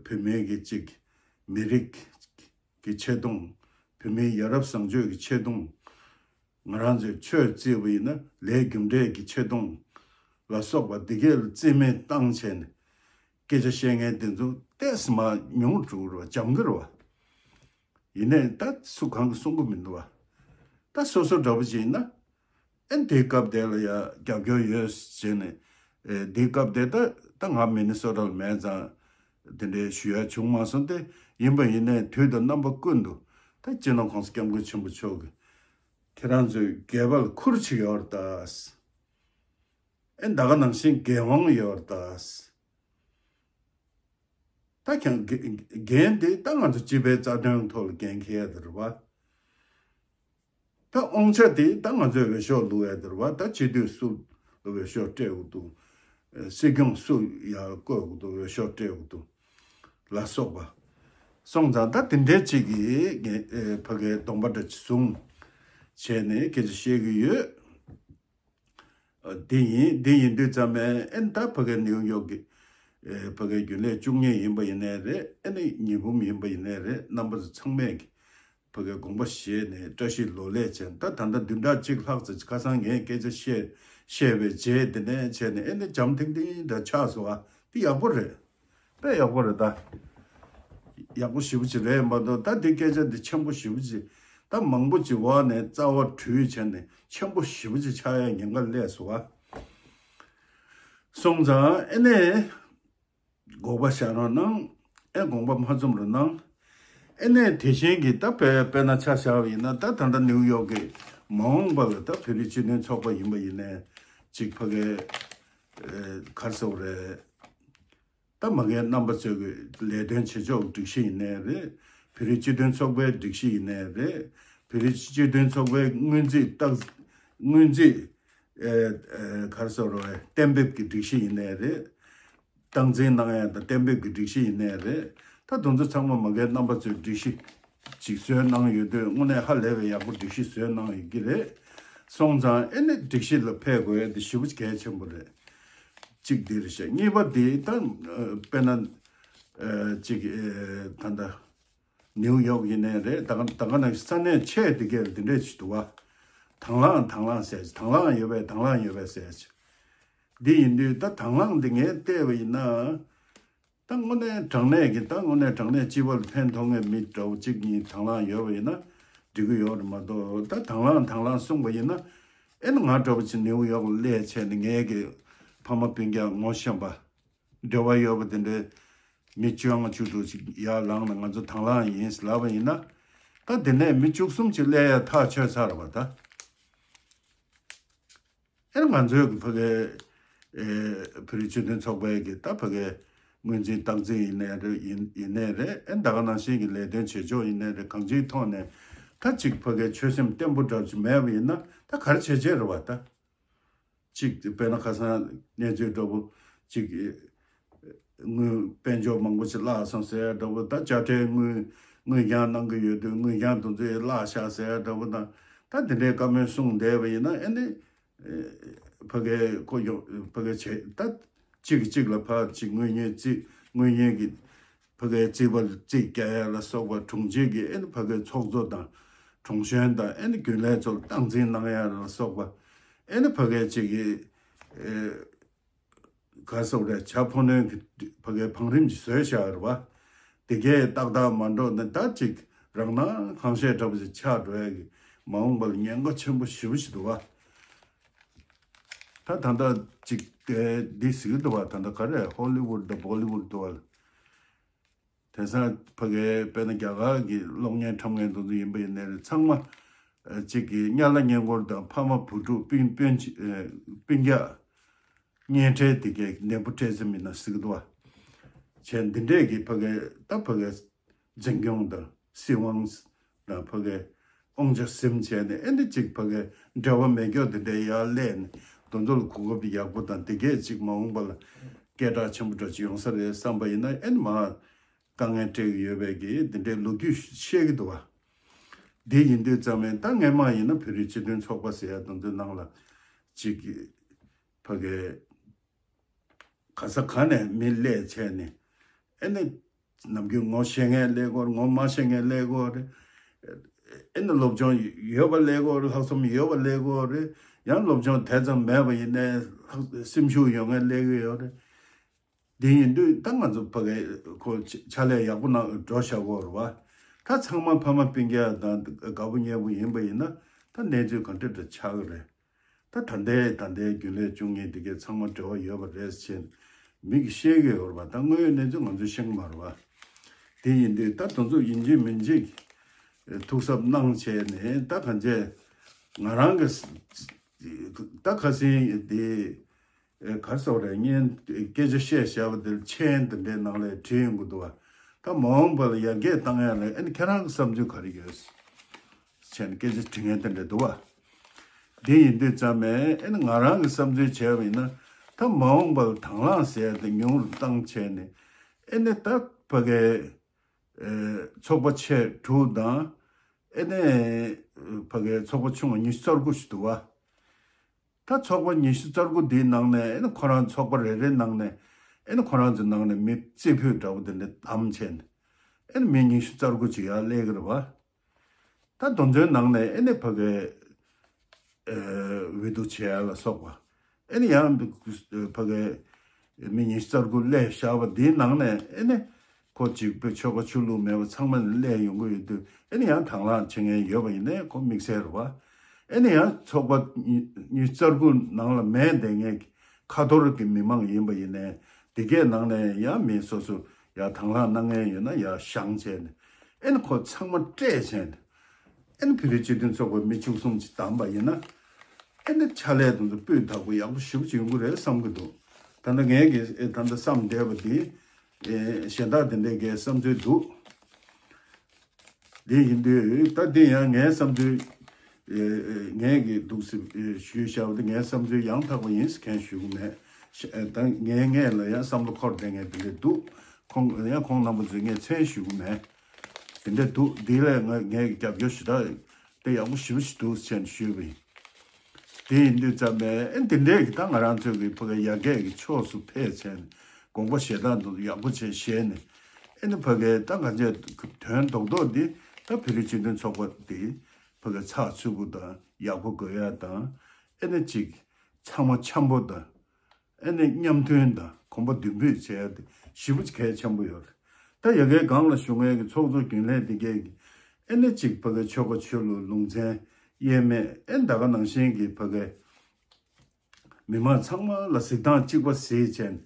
བོད་མིའི་གི་ཅིག་མི་རིགས་ཀྱི་ཆེ་མཐོང་། བོད་མིའི་ཡ་རབས་བཟང་སྤྱོད་ཀྱི་ཆེ་མཐོང་། ང་རང་ཚོས་ཆོས་བརྩིས་པ་ཡིན་ན་ལས་རྒྱུ་འབྲས་ཀྱི་ཆེ་མཐོང་ལ་སོགས་པ་འདི་གས་ལ་རྩིས་མེད་བཏང་བྱས་ནས་སྐད་ཆ་བཤད་མཁན་དེ་ཚོ་ཏོག་ཙམ་མར་ཉུང་རུ་འགྲོ་གི་རེད་བ། འཇམ་གི་རེད་བ། ཡིན་ནའི་ད་སུ་གང་གིས་གསུང་གི་མི་འདུག་བ། ད་སོ་སོ་འདྲ་པོ་ཅིག་ཡིན་ན་ཨེ་འདིའི་སྐབས་དེ་ལ་ཡ་རྒྱབ་སྐྱོར་ཡོད་ཟེར་ནས། ཨེ་འདིའི་སྐབས་དེ་ད་ད་ང་མི་ནི་སོ་ཊ་ལ་མེད་ཙང་དེ་འདྲའི་ཞུ་ཡ་བྱུང་མ་སོང་སྟེ། ཡིན་པ་ཡིན་ནའི་དུས་དང་རྣམ་པ་ཀུན་ཏུ་ད་སྤྱི་ནོར་༸གོང་ས་༸སྐྱབས་མགོན་ཆེན་པོ་མཆོག་གིས་ཁྱེད་རང་ཚོའི་སྒལ་པ་ལ་ཁུར་ཅིག་ཡོད་རེད་ད། ཨེ་ད་ག་ནང་བཞིན་འགན་དབང་ཡོད་རེད་ད། ད་ཀྱང་འགན་འགན་དེ་ད་ང་ཚོ་སྤྱི་པའི་རྩ་དོན་ཐོག་ལ་འགན་འཁྱེར་ཡ་དེ་རེད་བ། ད་དབང་ཆ་དེ་ད་ང་ཚོས་འོས་ཤོག་བླུག་ཡ་དེ་རེད་བ། ད་སྤྱི་འཐུས་སུ་ལ་འོས་ཤོག་སྤྲད་དགོས་འདུག་སྲིད་སྐྱོང་སུ་ཡར་བསྐོ་དགོས་འདུག་འོས་ཤོག་སྤྲད་དགོས་འདུག་ལ་སོགས་པ། སོང་ཙང་ད་དེ་འདྲའི་ཅིག་གིས་ངས་ཨེ་ཕ་གིའི་གདོང་པ་འདྲ་ཅིག་བཟུང་བྱས་ནས་སྐད་ཆ་བཤད་ཀྱི་ཡོད། ཨ་འདི་ཡིན། འདི་ཡིན་དུས་ཙམ་པས་ཨེ་ད་ཕ་གིའི་ནིའུ་ཡོག་གི་ཨེ་ཕ་གིའི་རྒྱུན་ལས་བཅུ་གཉིས་ཡིན་པ་ཡིན་ནའི་རེད། ཨེ་ནི་ཉི་འབུམ་ཡིན་པ་ཡིན་ནའི་རེད། རྣམ་པ་ཚོ་ཚང་མས་ཀྱི་ཕ་གིའི་དགོངས་པ་བཞེས་ནས་བཀྲ་ཤིས་ལོ་ལེགས་བྱས། ད་ད་ལྟ་བདུན་ཕྲག་གཅིག་ལྷག་ཙམ་ཁ་སང་ངས་སྐད་ཆ་བཤད་བཤད་པའི་རྗེས་དེ་ནས་བྱས་ནས་ཨེ་ནི་འཇམ་ཐིང་ཐིང་འདྲ་ཆགས་སོང་བ། འདི་ཡག་པོ་རེད། དཔེ་ཡག་པོ་རེད་ད། ཡག་པོ་ཞེ་པོ་ཅིག་རེད་མ་གཏོགས་ད་འདི་སྐད་ཆ་འདི་ཆེན་པོ་ཞེ་པོ་ཅིག་ད་མང་པོ་ཅིག་འོག་ནས་རྩ་བ་བྲུས་བྱས་ནས་ཆེན་པོ་ཞེ་པོ་ཅིག་ཆགས་ཡ་ཉེན་ཁ་སླེབས་སོང་བ། སོང་ཙང་ཨེ་ནས་དགོངས་པ་བཞག་རོགས་གནང་། ཨེ་དགོངས་པ་མ་ཚོམ་རོགས་གནང་། ཨེ་ནས་དེ་བཞིན་གྱི་ད་དཔེ་དཔེར་ན་ཆ་བཞག་པ་ཡིན་ན། ད་ད་ལྟ་ནིའུ་ཡོག་གི་མ་འོངས་པ་ལ་ད་བོད་རིགས་སྤྱི་མཐུན་ཚོགས་པ་ཡིན་པ་ཡིན་ནའི་ཅིག་ཕ་གིའི་ཨེ་ག་རེ་ཟེར་དགོས་རེད། ད་མ་གིའི་རྣམ་པ་ཚོས་ཀྱི་ལས་དོན་བྱེད་ཕྱོགས་སྒྲིག་གཞི་ཡིན་ནའི་རེད། བོད་རིགས་སྤྱི་མཐུན་ཚོགས་པའི་སྒྲིག་གཞི་ཡིན་ནའི་རེད། བོད་རིགས་སྤྱི་མཐུན་ཚོགས་པའི་སྔོན་རྩིས་རྟགས་སྔོན་རྩིས་ ཨེ་ཨེ་ག་རེ་ཟེར་རོ། གཏན་འབེབས་ཀྱི་སྒྲིག་གཞི་ཡིན་ནའི་རེད། སྟངས་འཛིན་གནང་ཡ་དང་གཏན་འབེབས་ཀྱི་སྒྲིག་གཞི་ཡིན་ནའི་རེད། ད་དེ་ཚོ་ཚང་མ་མ་གིའི་རྣམ་པ་ཚོའི་སྒྲིག་གཞི་ཅིག་བཟོས་གནང་ཡོད་དུས། དངོས་གནས་ཧ་ལས་པའི་ཡག་པོ་སྒྲིག་གཞི་བཟོས་གནང་ཡོད་ཀྱི་རེད། སོང་ཙང་ཨེ་ནི་སྒྲིག་གཞི་ལ་ཕེབས་དགོས་ཡ་དེ་ཞེ་པོ་གལ་ཆེན་པོ་རེད། གཅིག་འདི་རེད་ཤག་གཉིས་པ་དེ་ད་དཔེར་ན་ཅིག་ད་ལྟ་ནིའུ་ཡོག་ཡིན་ནའི་རེད། ད་ག་ད་ག་ནང་ས་གནས་ཆེ་དེ་གས་དེ་འདྲས་ཅིག་འདུག་བ། དང་བླངས་དང་བླངས་ཟེར། དང་བླངས་ཡོད་པས་དང་བླངས་ཡོད་པས་ཟེར། འདི་ཡིན་དུས་ད་དང་བླངས་འདི་ངས་བལྟས་པ་ཡིན་ན། ད་དངོས་གནས་དྲང་གནས་ཀྱི་ད་དངོས་གནས་དྲང་གནས་སྤྱི་པ་ལ་ཕན་ཐོགས་མཁན་མི་འདྲ་བོ་གཅིག་གཉིས་དང་བླངས་ཡོད་པ་ཡིན་ན་འགྲིག་གི་ཡོད་རེད་མ་གཏོགས། ད་དང་བླངས་དང་བླངས་གསུངས་པ་ཡིན་ན། ཨེ་ནི་ང་འདྲ་བོ་ཅིག་ནིའུ་ཡོག་ལ་སླེབས་བྱས་ནས་ངའི་གི་ཕ་མ་སྤུན་ཀྱག་ངོ་ཤེས་པ་འབྲེལ་བ་ཡོད་པ་དེ་འདྲའི་མི་བཅོ་ལྔ་བཅུ་དྲུག་ཅིག་ཡར་ལངས་ནས་ང་ཚོ་དང་བླངས་ཡིན་ལབ་པ་ཡིན་ན། ད་དེ་ནས་མི་བཅུ་གསུམ་ཅིག་སླེབས་ཡ་ཐག་ཆོད་ཚར་བ་ད། ཨེ་ང་ཚོའི་གི་ཕ་གའི་ཨེ་བོད་རིགས་སྤྱི་མཐུན་ཚོགས་པའི་གི་ད་ཕ་གའི་ངོས་འཛིན་སྟངས་འཛིན་ཡིན་ནའི་རེད། ཡིན་ཡིན་ནའི་རེད། ཨེ་ད་ག་ནང་བཞིན་གི་ལས་དོན་བྱེད་ཕྱོགས་ཡིན་ནའི་རེད། གང་ཅིའི་ཐོག་ནས་ད་ཅིག་ཕ་གའི་ཆོད་སེམས་བརྟན་པོ་འདྲ་ཅིག་མེད་པ་ཡིན་ན་ད་ག་རེ་བྱེད་བྱེད་རེད་བ་ད། ཅིག་དཔེར་ན་ཁ་སང་གནས་ཚུལ་འདྲ་པོ་ཅིག་དངུལ་དཔལ་འབྱོར་མང་པོ་ཞིག་བརླགས་སོང་ཟེར་ཡ་འདྲ་པོ། ད་དཔྱ་ཁྲལ་དངུལ་དངུལ་རྐྱང་གནང་གི་ཡོད་དུས་དངུལ་རྐྱང་དེ་ཚོ་བརླགས་ཤག་ཟེར་ཡ་འདྲ་པོ་དང་། ད་དེ་འདྲའི་བཀའ་མོལ་གསུངས་བསྡད་པ་ཡིན་ན། ཨེ་ནི་ཕ་གའི་ཁོ་ཡོ་ཕ་གའི་བྱེད་ད་གཅིག་གིས་གཅིག་ལ་ཕར་ཅིག་དངུལ་གཉེར་རྩིས་དངུལ་གཉེར་གྱི་ཕ་གའི་རྩིས་པར་རྩིས་རྒྱག་ཡ་ལ་སོགས་པ། དྲུང་ཆེ་གིས་ཨེ་ནི་ཕ་གའི་ཚོགས་གཙོ་དང་དྲུང་གཞོན་དང་ཨེ་ནི་རྒྱུན་ལས་ཚོ་ལ་སྟངས་འཛིན་གནང་ཡ་ལ་སོགས་པ། ཨེ་ནི་ཕ་གའི་ཅིག་གི་ཨེ་ག་རེ་ཟེར་དགོས་རེད། བྱ་ཕོ་ནོན་གྱི་ཕ་གའི་བང་རིམ་ཅིག་བཟོས་བཞག་རེད་བ། དེ་གས་ཏག་ཏག་མ་འགྲོ་ན་ད་ཅིག་རང་སྣང་གང་ཤེས་འདྲ་པོ་ཅིག་ཆགས་འགྲོ་ཡ་གི་མ་འོངས་པ་ལ་ཉེན་ཁ་ཆེན་པོ་ཞེ་པོ་ཞིག་འདུག་བ། ད་ད་ལྟ་ཅིག་དེ་འདི་ཟེར་གྱི་འདུག་བ། ད་ལྟ་ག་རེ་ཧོ་ལི་ཝུད་དང་བོ་ལི་ཝུད་འདུག་བ། དེང་སང་ཕ་གའི་དཔེར་ན་རྒྱ་གར་གྱི་གློག་བརྙན་འཁྲབ་མཁན་དེ་ཚོ་ཡིན་པ་ཡིན་ནའི་རེད། ཚང་མ་ཨ་གཅིག་གི་གཉའ་ལ་བསྙེན་བཀུར་དང་ཕ་མ་བུ་ཕྲུག་སྤུན་སྤུན་ཨ་སྤུན་ཀྱག་གཉེན་འཕྲད་དེ་གའི་ནད་འབུ་འཕྲད་ས་མིན་ན་ཟེར་གྱི་འདུག་བ། བྱས་འདི་འདྲས་ཀྱི་ཕ་གའི་ད་ཕ་གའི་འཛིན་སྐྱོང་དང་སྲིད་དབང་དང་ཕ་གའི་དབང་ཆ་ཟིན་བྱས་ནས། ཨེ་འདི་གཅིག་ཕ་གའི་འབྲེལ་བ་མེད་མཁན་དེ་འདྲས་ཡར་སླེབས་ནས་དེ་ཚོ་ལ་གོ་སྐབས་ཡག་པོ་དང་དེ་གས་ཅིག་མ་འོངས་པ་ལ་སྐད་གྲགས་ཆེན་པོ་འདྲ་ཅིག་ཡོང་ས་རེད་བསམ་པ་ཡིན་ན། ཨེ་ནི་མ་དཀའ་ངལ་འཕྲད་ཀྱི་ཡོད་པའི་གི་འདི་འདྲའི་ལོ་རྒྱུས་བཤད་ཀྱི་འདུག་བ། འདི་ཡིན་དུས་ཙམ་ནས་ད་སྔས་མ་ཡིན་ན་བོད་རིགས་སྤྱི་མཐུན་ཚོགས་པ་ཟེར་ཡ་དེ་ཚོའི་ནང་ལ་ཅིག་ཕ་གའི་ག་ས་ག་ནས་མི་སླེབས་བྱས་ནས། ཨེ་ནི་ནམ་རྒྱུན་ངོ་ཤེས་མཁན་སླེབས་ཀྱི་ཡོད་རེད། ངོ་མ་ཤེས་མཁན་སླེབས་ཀྱི་ཡོད་རེད། ཨེ་ནི་སློབ་སྦྱོང་ཡོད་པ་སླེབས་ཀྱི་ཡོད་རེད། ལྷག་བསམ་ཡོད་པ་སླེབས་ཀྱི་ཡོད་རེད། ཡང་སློབ་སྦྱོང་དེ་ཙམ་མེད་པ་ཡིན་ནའི་ལྷག་སེམས་ཤུགས་ཡོད་མཁན་སླེབས་ཀྱི་ཡོད་རེད། དེ་ཡིན་དུས་ད་ང་ཚོ་ཕ་གའི་ཁོ་ཕྱག་ལས་ཡག་པོ་གནང་འགྲོ་བཞག་གི་ཡོད་རེད་བ། ད་ཚང་མ་ཕ་མ་སྤུན་ཀྱག་དང་དགའ་པོ་ཉེ་པོ་ཡིན་པ་ཡིན་ན་ད་གནས་ཚུལ་ག་འདྲ་འདྲ་ཆགས་ཀྱི་རེད། ད་ད་ལྟའི་ད་ལྟའི་རྒྱུན་ལས་བཅུ་གཉིས་དེ་གའི་ཚང་མ་འབྲེལ་བ་ཡོད་པ་རེད་ཅེས་མི་གིས་བཤད་ཀྱི་ཡོད་རེད་བ། ད་དངོས་ཡོད་གནས་ཚུལ་ང་ཚོས་ཤེས་ཀྱི་མ་རེད་བ། དེ་ཡིན་དུས་ད་དེ་ཚོ་ཡིན་གཅིག་མིན་གཅིག་ཐུགས་གཟབ་གནང་བྱས་ནས། ད་གང་བྱས་ང་རང་གི་ད་ཁ་སང་དེ་ཨེ་ག་རེ་ཟེར་དགོས་རེད། སྔོན་སྐད་ཆ་བཤད་བཞག་པ་དེ་མཆན་དེ་འདྲའི་ནང་ལ་བྲིས་ཡོང་གི་འདུག་བ། ད་མ་འོངས་པ་ལ་ཡར་རྒྱས་བཏང་ཡ་ལ་ཨེ་ནི་ཁྱེད་རང་གི་བསམ་ཚུལ་ག་རེ་ཡོད་བྱས་ནས་སྐད་ཆ་དྲི་མཁན་དེ་འདྲ་འདུག་བ། དེ་ཡིན་དུས་ཙམ་ནས་ཨེ་ནི་ང་རང་གི་བསམ་ཚུལ་བྱས་པ་ཡིན་ན། ད་མ་འོངས་པ་ལ་དང་བླངས་ཟེར་ཡ་དེ་ཉུང་རུ་བཏང་བྱས་ནས། ཨེ་ནི་ད་ཕ་གའི་ཨེ་ཚོགས་པ་ཆེ་དྲུག་དང་། ཨེ་ནི་ཕ་གའི་ཚོགས་པ་ཆུང་བ་ཉི་ཤུ་རྩ་དགུ་ཞིག་འདུག་བ། ད་ཚོགས་པ་ཉི་ཤུ་རྩ་དགུ་འདིའི་ནང་ནས་ཨེ་ནི་ཁོ་རང་ཚོགས་པ་རེ་རེའི་ནང་ནས་ཨེ་ནི་ཁོ་རང་ཚོའི་ནང་ནས་མི་རྩེ་ཕུད་འདྲ་བོ་དེ་འདྲ་བདམས་བྱས་ནས། ཨེ་ནི་མི་ཉི་ཤུ་རྩ་དགུ་ཅིག་ཡར་སླེབས་ཀྱི་རེད་བ། ད་དེ་ཚོའི་ནང་ནས་ཨེ་ནི་ཕ་གའི་ཨེ་འོས་བསྡུ་བྱེད་ཡ་ལ་སོགས་པ། ཨེ་ནི་ཡང་ཕ་གའི་མི་ཉི་ཤུ་རྩ་དགུ་སླེབས་བཞག་པ་འདིའི་ནང་ནས་ཨེ་ནི་ཁོ་གཅིག་པུ་ཆོལ་ཁ་ཆོས་ལུགས་མེད་པ་ཚང་མ་སླེབས་ཡོང་གི་ཡོད་དུས། ཨེ་ནི་ཡང་དང་བླངས་བྱེད་མཁན་ཡོད་པ་ཡིན་ནའི་ཁོ་དམིགས་བསལ་རེད་བ། ཨེ་ནི་ཡང་ཚོགས་པ་ཉི་ཉི་ཤུ་རྩ་དགུ་ནང་ལ་མེད་བསྡད་མཁན་གྱི་ཁ་ཐོར་གྱི་མི་མང་ཡིན་པ་ཡིན་ནའི། དེ་གའི་ནང་ནས་ཡང་མི་སོ་སོ་ཡར་དང་བླངས་གནང་མཁན་ཡོད་ན་ཡར་བཞེངས་བྱས་ནས། ཨེ་ནི་ཁོ་ཚང་མ་སྤྲད་བྱས་ནས། ཨེ་ནི་བོད་རིགས་སྤྱི་མཐུན་ཚོགས་པའི་མི་བཅུ་གསུམ་ཅིག་བདམས་པ་ཡིན་ན། ཨེ་ནི་ཕྱག་ལས་དེ་ཚོ་སྤུས་དག་པོ་ཡག་པོ་ཞེ་པོ་ཅིག་ཡོང་གི་རེད་བསམ་གྱི་འདུག་ད་ལྟ་ངས་ཀྱི་ཨེ་ད་ལྟ་བསམ་བསྡད་པ་དེ་ཨེ་གཞན་དག་དེ་འདྲའི་གའི་བསམ་ཚུལ་འདུག་དེ་ཡིན་དུས་ད་དེ་ཡང་ངའི་བསམ་ཚུལ་ ངས་ཀྱི་འདུག་སེ་ཞུས་བཞག་པ་དེ་ངའི་བསམ་ཚུལ་ཡང་དག་པ་ཡིན་ཟེར་མཁན་ཞུ་གི་མེད། ད་ངའི་ངས་ལ་ཡང་བསམ་བློ་འཁོར་བསྡད་མཁན་དེ་འདྲ་འདུག་ཁོང་ཡང་ཁོང་རྣམ་པ་ཚོས་ངས་མཚན་ཞུ་གི་མེད། དེ་འདྲ་འདུག་འདི་ལས་ང་ངས་ཀྱི་རྒྱབ་སྐྱོར་ཞུ་དག་དེ་ཡག་པོ་ཞེ་པོ་ཞིག་འདུག་ཟེར་ནས་ཞུས་པ་ཡིན། དེ་ཡིན་དུས་ཙམ་པས་ཨེ་འདི་འདྲས་ཀྱི་ད་ང་རང་ཚོས་ཀྱི་ཕ་གི་ཡར་རྒྱས་ཀྱི་ཕྱོགས་སུ་ཕེབས་བྱས་ནས་དགོངས་པ་བཞེས་སྟངས་དེ་ཡག་པོ་བྱས་བཞེས་ནས་ཨེ་ནི་ཕ་གི་ད་གང་བྱས་དོན་རྡོག་རྡོག་འདི་ད་བོད་རིགས་སྤྱི་མཐུན་ཚོགས་པ་འདི་ཕ་གི་ཚགས་ཚུད་པོ་དང་ཡག་པོ་དགོས་ཡ་དང་ཨེ་ནི་ཅིག་ཚང་མ་འཆམ་པོ་དང་། ཨེ་ནི་མཉམ་མཐུན་དང་གོམ་པ་མདུན་སྤོས་བྱས་ཏེ་ཞེ་པོ་གལ་ཆེན་པོ་ཡོད་རེད། ད་ཡ་གའི་སྒང་ལ་བཞུགས་མཁན་གྱི་ཚོགས་གཙོ་རྒྱུན་ལས་འདི་གས་ཀྱི་ཨེ་ནི་གཅིག་ཕ་གའི་ཆོལ་ཁ་ཆོས་ལུགས་ལུང་ཚན་དབྱེར་མེད་ཨེ་ད་ག་ནང་བཞིན་གྱི་ཕ་གའི་མི་མང་ཚང་མ་ལ་གཟིགས་སྟངས་གཅིག་པ་གཟིགས་བྱས་ནས་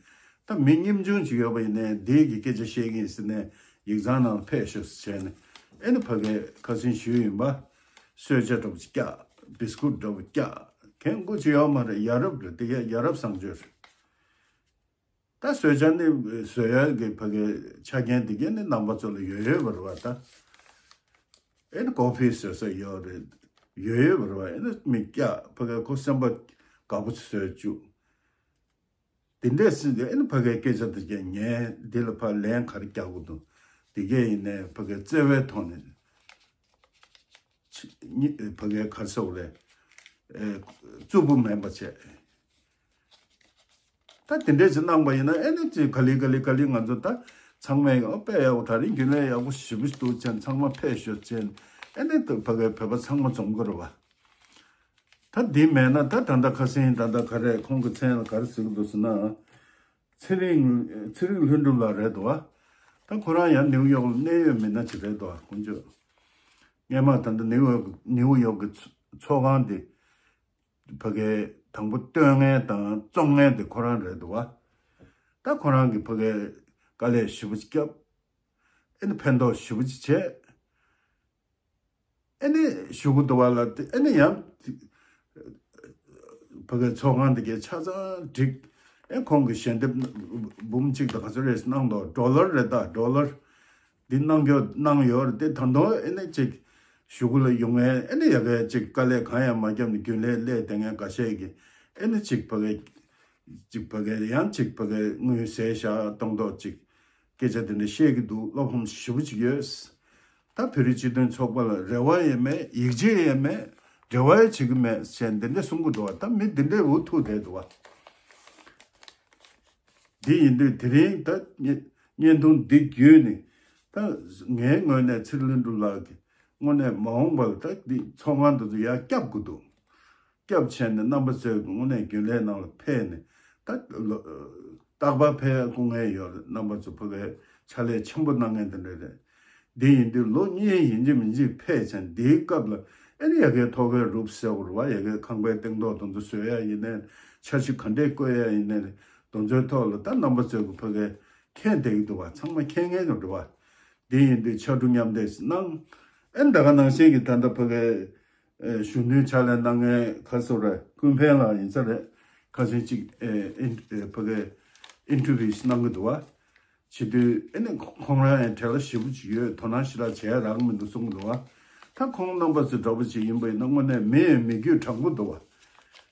ད་མི་སྙེམས་ཆུང་ཅིག་ཡོད་པ་ཡིན་ནའི་འདི་གི་སྐད་ཆ་བཤད་ཀྱི་ཡིན་ཟེར་ནས་ཡིག་ཚང་ནང་ལ་ཕེབས་ཤོག་ཟེར་བྱས་ནས་ཨེ་ནི་ཕ་གའི་ཁ་སང་ཞུས་ཡིན་པ། གསོལ་ཇ་འདྲ་པོ་ཅིག་བཀྱག་བིས་ཀུད་འདྲ་པོ་བཀྱག་མཁན་དགུ་ཅིག་ཡོད་མ་རེད། ཡ་རབས་རེད། དེ་གས་ཡ་རབས་བཟང་སྤྱོད་རེད། ད་གསོལ་ཇ་ནི་བཟོ་ཡ་གི་ཕ་གའི་ཆ་རྐྱེན་དེ་གས་ནི་རྣམ་པ་ཚོ་ལ་ཡོད་ཡོད་པ་རེད་བ། ད་ཨེ་ནི་ཀོ་ཕི་བཟོ་ས་ཡོད་རེད། ཡོད་ཡོད་པ་རེད་བ། ཨེ་ནི་མི་བཀྱག་ཕ་གའི་ཁོ་སེམས་པ་དགའ་པོ་བཟོས་བཅུག་དེ་འདྲས་ཟེར་དུས་ཨེ་ནི་ཕ་གའི་སྐད་ཆ་དེ་གས་ངས་འདི་ལ་ཕར་ལན་ག་རེ་རྒྱག་དགོས་འདུག་དེ་གས་ཡིན་ནའི་ཕ་གའི་བརྩེ་བའི་ཐོག་ནས་ཕ་གའི་ག་རེ་ཟེར་དགོས་རེད། རྩུབ་པོ་མེད་པ་བྱས། ད་དེ་འདྲས་ཅིག་གནང་པ་ཡིན་ན་ཨེ་ནི་ཅིག་ག་ལེ་ག་ལེ་ག་ལེ་ང་ཚོ་ད་ཚང་མས་ཨོ་དཔེ་ཡག་པོ་ད་རིང་རྒྱུན་ལས་ཡག་པོ་ཞེ་པོ་ཞིག་འདུག་ཅན་ཚང་མ་ཕེབས་ཤོག་ཅན་ཨེ་ནི་ད་ཕ་གའི་བོད་པ་ཚང་མ་འཛོམས་དགོས་རེད་བ། ད་འདི་མེད་ན་ད་ད་ལྟ་ཁ་སང་ད་ལྟ་ག་རེ་ཁོང་གི་མཚན་ལ་ག་རེ་ཟེར་གི་འདུག་ཟེར་ན། ཚེ་རིང་ཚེ་རིང་ལྷུན་གྲུབ་ལགས་རེད་འདུག་བ། ད་ཁོ་རང་ཡང་ནིའུ་ཡོག་ལ་གནད་ཡོད་མི་སྣ་ཅིག་རེད་འདུག་བ་དཀོན་མཆོག་སྔས་མ་ད་ལྟ་ནིའུ་ཡོག་ནིའུ་ཡོག་གི་ཚོགས་ཁང་དེ་ཕ་གའི་དང་པོ་སྟོན་མཁན་དང་བཙོང་མཁན་དེ་ཁོ་རང་རེད་འདུག་བ། ད་ཁོ་རང་གི་ཕ་གའི་དཀའ་ལས་ཞེ་པོ་ཅིག་བརྒྱབ། ཨེ་ནི་ཕན་ཐོགས་ཞེ་པོ་ཅིག་བྱས། ཨེ་ནི་ཞུ་གི་འདུག་བ་ལ་དེ་ཨེ་ནི་ཡང་ཕ་གའི་ཚོགས་ཁང་འདི་གའི་ཆ་ཚང་འགྲིག་ཨེ་ཁོང་གི་ཞལ་འདེབས་འབུམ་གཅིག་དང་ག་ཚོད་རེད་གནང་འདུག་ཌོ་ལར་རེད། ད་ཌོ་ལར་འདི་གནང་རྒྱུ་གནང་ཡོད་རེད། དེ་ད་དུང་ཨེ་ནི་ཅིག་ཞུ་གི་ལ་ཡོང་ངས་ཨེ་ནི་ཡ་གའི་ཅིག་དཀའ་ལས་གང་ཡང་མ་བརྒྱབ་ནས་རྒྱུན་ལས་སླེབས་བསྡད་མཁན་འགའ་ཤས་ཀྱིས་ཨེ་ནི་ཅིག་ཕ་གའི་ཅིག་ཕ་གའི་ཡང་ཅིག་ཕ་གའི་དངུལ་ཟས་བཞག་གཏོང་ཐོག་ཅིག་སྐད་ཆ་དེ་འདྲ་བཤད་ཀྱི་འདུག་བློ་ཕམ་ཞེ་པོ་ཅིག་ཡོད། ད་བོད་རིགས་སྤྱི་མཐུན་ཚོགས་པ་ལ་རེ་བ་ཡང་མེད། ཡིད་ཆེས་ཡང་མེད། འབྲེལ་བ་ཡང་བྱེད་ཀྱི་མེད་ཟེར་འདི་འདྲ་གསུང་གི་འདུག་བ། ད་མི་འདི་འདྲས་འུ་ཐུག་བསྡད་འདུག་བ། འདི་ཡིན་དུས་དེ་རིང་ད་བརྙན་བརྙན་ཐུང་འདི་བརྒྱུད་ནས་ད་ངའི་ངོས་ནས་ཚེ་རིང་ལྷུན་གྲུབ་ལགས་ཀྱི་དངོས་གནས་མ་འོངས་པ་ལ་ད་འདི་ཚོགས་ཁང་འདི་ཚོ་ཡར་བསྐྱབ་དགོས་འདུག་སྐྱབས་བྱས་ནས་རྣམ་པ་ཚོས་དངོས་གནས་རྒྱུན་ལས་ནང་ལ་ཕེབས་ནས་ད་ལོ་རྟག་པར་ཕེབས་སྐུ་ངལ་ཡོད་རེད། རྣམ་པ་ཚོ་ཕ་གའི་ཕྱག་ལས་ཆེན་པོ་གནང་མཁན་དེ་འདྲ་རེད། འདི་ཡིན་དུས་ལོ་གཉིས་ཡིན་གཅིག་མིན་གཅིག་ཕེབས་ཙང་འདིའི་སྐབས་ལ་ཨེ་ནི་ཡ་གའི་ཐོག་ཁའི་རུབ་ཟེར་བ་རེད་བ། ཡ་གའི་ཁང་པའི་སྟེང་ཐོག་དེ་ཚོ་བཟོ་ཡ་ཡིན་ནའི་འཆར་གཞི་ག་འདྲས་བཀོད་ཡ་ཡིན་ནའི་དེ་ཚོའི་ཐོག་ལ་ད་རྣམ་པ་ཚོས་ཀྱི་ཕ་གའི་མཁྱེན་བསྡད་ཀྱི་འདུག་བ། ཚང་མ་མཁྱེན་མཁན་ཅིག་རེད་བ། འདི་ཡིན་དུས་ཕྱར་གྲུ་མཉམ་འདེགས་གནང་། ཨེ་ད་ག་ནང་བཞིན་གྱི་ད་ལྟ་ཕ་གའི་གཞོན་ནུའི་ཕྱག་ལས་གནང་མཁན་ཁ་སོ་རེད། ཀུན་ཕན་ལགས་ཡིན་ས་རེད། ཁ་སང་གཅིག་ཨེ་ཨིན་ཨེ་ཕ་གའི་ཨིན་ཊར་བིའུ་ཞིག་གནང་གི་འདུག་བ། བྱེད་དུས་ཨེ་ནི་ཁོང་རང་ཡང་བྲེལ་བ་ཞེ་པོ་ཅིག་ཡོད། དོ་སྣང་ཞེ་དྲག་བྱས་རག་གི་མི་འདུག་གསུངས་འདུག་བ། ད་ཁོང་རྣམ་པ་ཚོ་འདྲ་པོ་ཅིག་ཡིན་པ་ཡིན་ན་དངོས་གནས་མི་ཡི་མི་རྒྱུད་དྲང་པོ་འདུག་བ།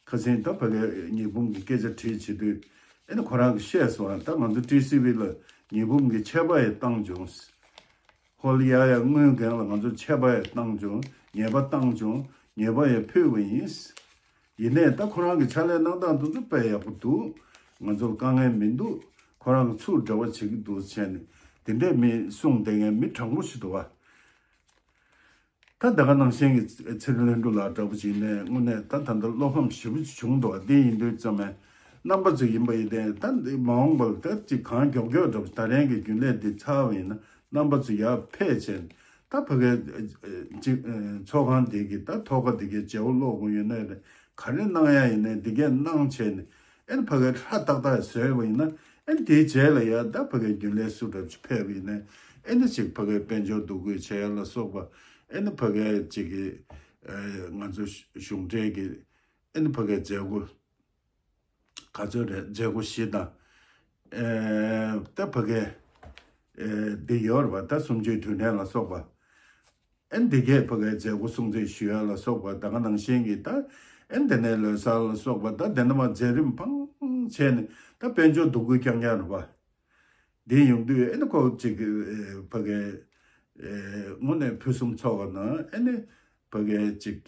ཁ་སང་ད་ཕ་གའི་ཉི་འབུམ་གྱི་སྐད་ཆ་དྲིས་བྱེད་དུས་ཨེ་ནི་ཁོ་རང་གིས་བཤད་སོང་། ད་ང་ཚོ་ཊི་སི་ཝི་ལ་ཉི་འབུམ་གྱི་ཆད་པ་ཡང་བཏང་བྱུང་། ཧོལ་ཡ་ཡ་དངུལ་འགན་ལ་ང་ཚོ་ཆད་པ་ཡང་བཏང་བྱུང་། ཉེས་པ་བཏང་བྱུང་། ཉེས་པ་ཡང་ཕུལ་བ་ཡིན། ཡིན་ནའི་ད་ཁོ་རང་གི་ཕྱག་ལས་གནང་སྟངས་དེ་ཚོ་དཔེ་ཡག་པོ་འདུག་ང་ཚོར་དཀའ་ངལ་མི་འདུག་ཁོ་རང་གི་ཚུར་འབྲེལ་བ་བྱེད་ཀྱི་འདུག་བྱས་ནས་དེ་འདྲས་མི་གསུང་བསྡད་མཁན་མི་དྲང་པོ་ཞིག་འདུག་བ། ད་ད་ག་ནང་བཞིན་གྱི་ཚེ་རིང་ལྷུན་གྲུབ་ལགས་འདྲ་པོ་ཅིག་ནས་དངོས་གནས་ད་ད་ལྟ་བློ་ཕམ་ཞེ་པོ་ཅིག་བྱུང་འདུག་འདི་ཡིན་དུས་ཙམ་ནས་རྣམ་པ་ཚོ་ཡིན་པ་ཡིན་ཏེ་ད་འདི་མ་འོངས་པ་ལ་ད་ཅིག་གང་མགྱོགས་མགྱོགས་འདྲ་པོ་ད་རན་གྱི་རྒྱུན་ལས་འདི་ཚར་བ་ཡིན་ན་རྣམ་པ་ཚོ་ཡར་ཕེབས་བྱས་ད་ཕ་གའི་ཅིག་ཚོགས་ཁང་འདི་གི་ད་ཐོག་ཁ་འདི་གའི་བརྗེ་བོ་སློག་དགོས་ཡོད་ན་ག་རེ་གནང་ཡ་ཡིན་ནའི་འདི་གས་གནང་བྱས་ནས། ཨེ་ནི་ཕ་གའི་ཧྲ་ཏག་ཏག་བཟོས་པ་ཡིན་ན་ཨེ་ནི་དེའི་རྗེས་ལ་ཡ་ད་ཕ་གའི་རྒྱུན་ལས་སུ་འདྲ་ཅིག་ཕེབས་པ་ཡིན་ན་ཨེ་ནི་ཅིག་ཕ་གའི་དཔལ་འབྱོར་འདུ་འགོད་བྱས་ལ་སོགས་པ་ཨེ་ནི་ཕ་གའི་ཅིག་གི་ང་ཚོ་གཞུང་འབྲེལ་གྱི་ཨེ་ནི་ཕ་གའི་མཛད་སྒོ་ག་ཚོད་རེད། མཛད་སྒོ་བཞི་དང་ཨེ་ད་ཕ་གའི་ཨེ་འདི་ཡོད་རེད་བ། ད་གསུམ་བཅུའི་དུས་དྲན་ལ་སོགས་པ། ཨེ་འདི་གས་ཕ་གའི་མཛད་སྒོ་སྲུང་བརྩི་ཞུ་ཡ་ལ་སོགས་པ་ད་ག་ནང་བཞིན་གྱི་ད་ཨེ་འདི་ནས་ལོ་གསར་ལ་སོགས་པ་ད་དེ་འདྲ་མ་མཛད་རིམ་འཕངས་བྱས་ནས་ད་དཔལ་འབྱོར་འདུ་འགོད་རྐྱང་རྐྱང་རེད་པ། འདི་ཡོང་དུས་ཨེ་ནི་ཁོ་ཅིག་ཕ་གའི་དངོས་གནས་ཕུན་སུམ་ཚོགས་པ་ན་ཨེ་ནི་ཕ་གའི་ཅིག་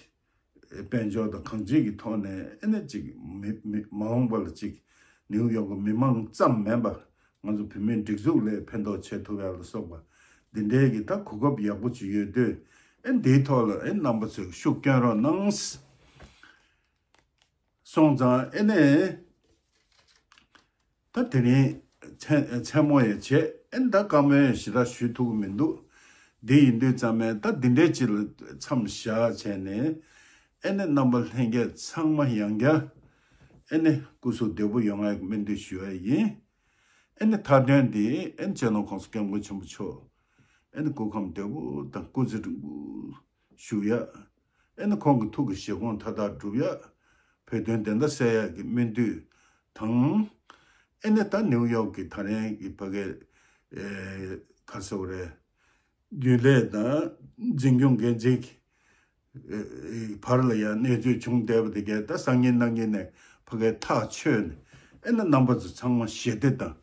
དཔལ་འབྱོར་དང་གང་ཅིའི་ཐོག་ནས་ཨེ་ནི་ཅིག་མི་མི་མ་འོངས་པ་ལ་ཅིག་ནིའུ་ཡོག་གི་མི་མང་ཙམ་མིན་པ་ང་ཚོ་བོད་མིའི་སྒྲིག་འཛུགས་ལ་ཕན་ཐོགས་བྱེད་ཐུབ་ཡ་ལ་སོགས་པ་འདི་འདྲའི་གི་ད་གོ་སྐབས་ཡག་པོ་ཅིག་ཡོད་དུས་ཨེ་འདིའི་ཐོག་ལ་ཨེ་རྣམ་པ་ཚོས་ཤུགས་སྐྱོན་རོགས་གནང་། སོང་ཙང་ཨེ་ནས་ད་དེ་རིང་མཚན་མཚན་མོ་ཡང་བྱས་ཨེ་ནས་ད་བཀའ་མོལ་ཞེ་དྲག་ཞུ་ཐུབ་ཀྱི་མི་འདུག་འདི་ཡིན་དུས་ཙམ་ནས་ད་འདི་འདྲའི་ཅིག་ལ་མཚམས་བཞག་བྱས་ནས་ཨེ་ནས་རྣམ་པ་ལྷན་རྒྱས་ཚང་མ་ཡང་བསྐྱར་ཨེ་ནས་སྐུ་གཟུགས་བདེ་པོ་ཡོང་བའི་སྨོན་འདུན་ཞུ་བ་ཡིན། ཨེ་ནས་མཐའ་དོན་འདི་ཨེ་ནས་སྤྱི་ནོར་༸གོང་ས་༸སྐྱབས་མགོན་ཆེན་པོ་མཆོག་ཨེ་ནས་སྐུ་ཁམས་བདེ་པོ་དང་སྐུ་ཚེ་རིང་པོ་བཞུགས་ཡ། ཨེ་ནི་ཁོང་གི་ཐུགས་ཀྱི་བཞེད་དགོངས་མཐའ་དག་སྒྲུབ་ཡ། བོད་དོན་བདེན་མཐའ་གསལ་ཡ་གི་སྨོན་འདུན་དང་། ཨེ་ནི་ད་ནིའུ་ཡོག་གི་ད་རེས་ཀྱི་ཕ་གའི་ཨེ་ག་རེ་ཟེར་དགོས་རེད། རྒྱུན་ལས་དང་འཛིན་སྐྱོང་འགན་འཛིན་གྱི་ཨེ་བར་ལ་ཡང་གནས་ཚུལ་བྱུང་བསྡད་པ་དེ་གས་ད་སང་ཉིན་གནངས་ཉིན་ནས་ཕ་གའི་ཐག་ཆོད་ནས་ཨེ་ནི་རྣམ་པ་ཚོ་ཚང་མ་ཞི་བདེ་དང་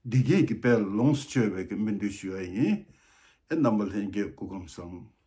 བདེ་སྐྱིད་ཀྱི་དཔལ་ལ་ལོངས་སུ་སྤྱོད་པའི་གི་སྨོན་འདུན་ཞུ་ཡ་ཡིན། ཨེ་རྣམ་པ་ལྷན་རྒྱས་སྐུ་ཁམས་བཟང་།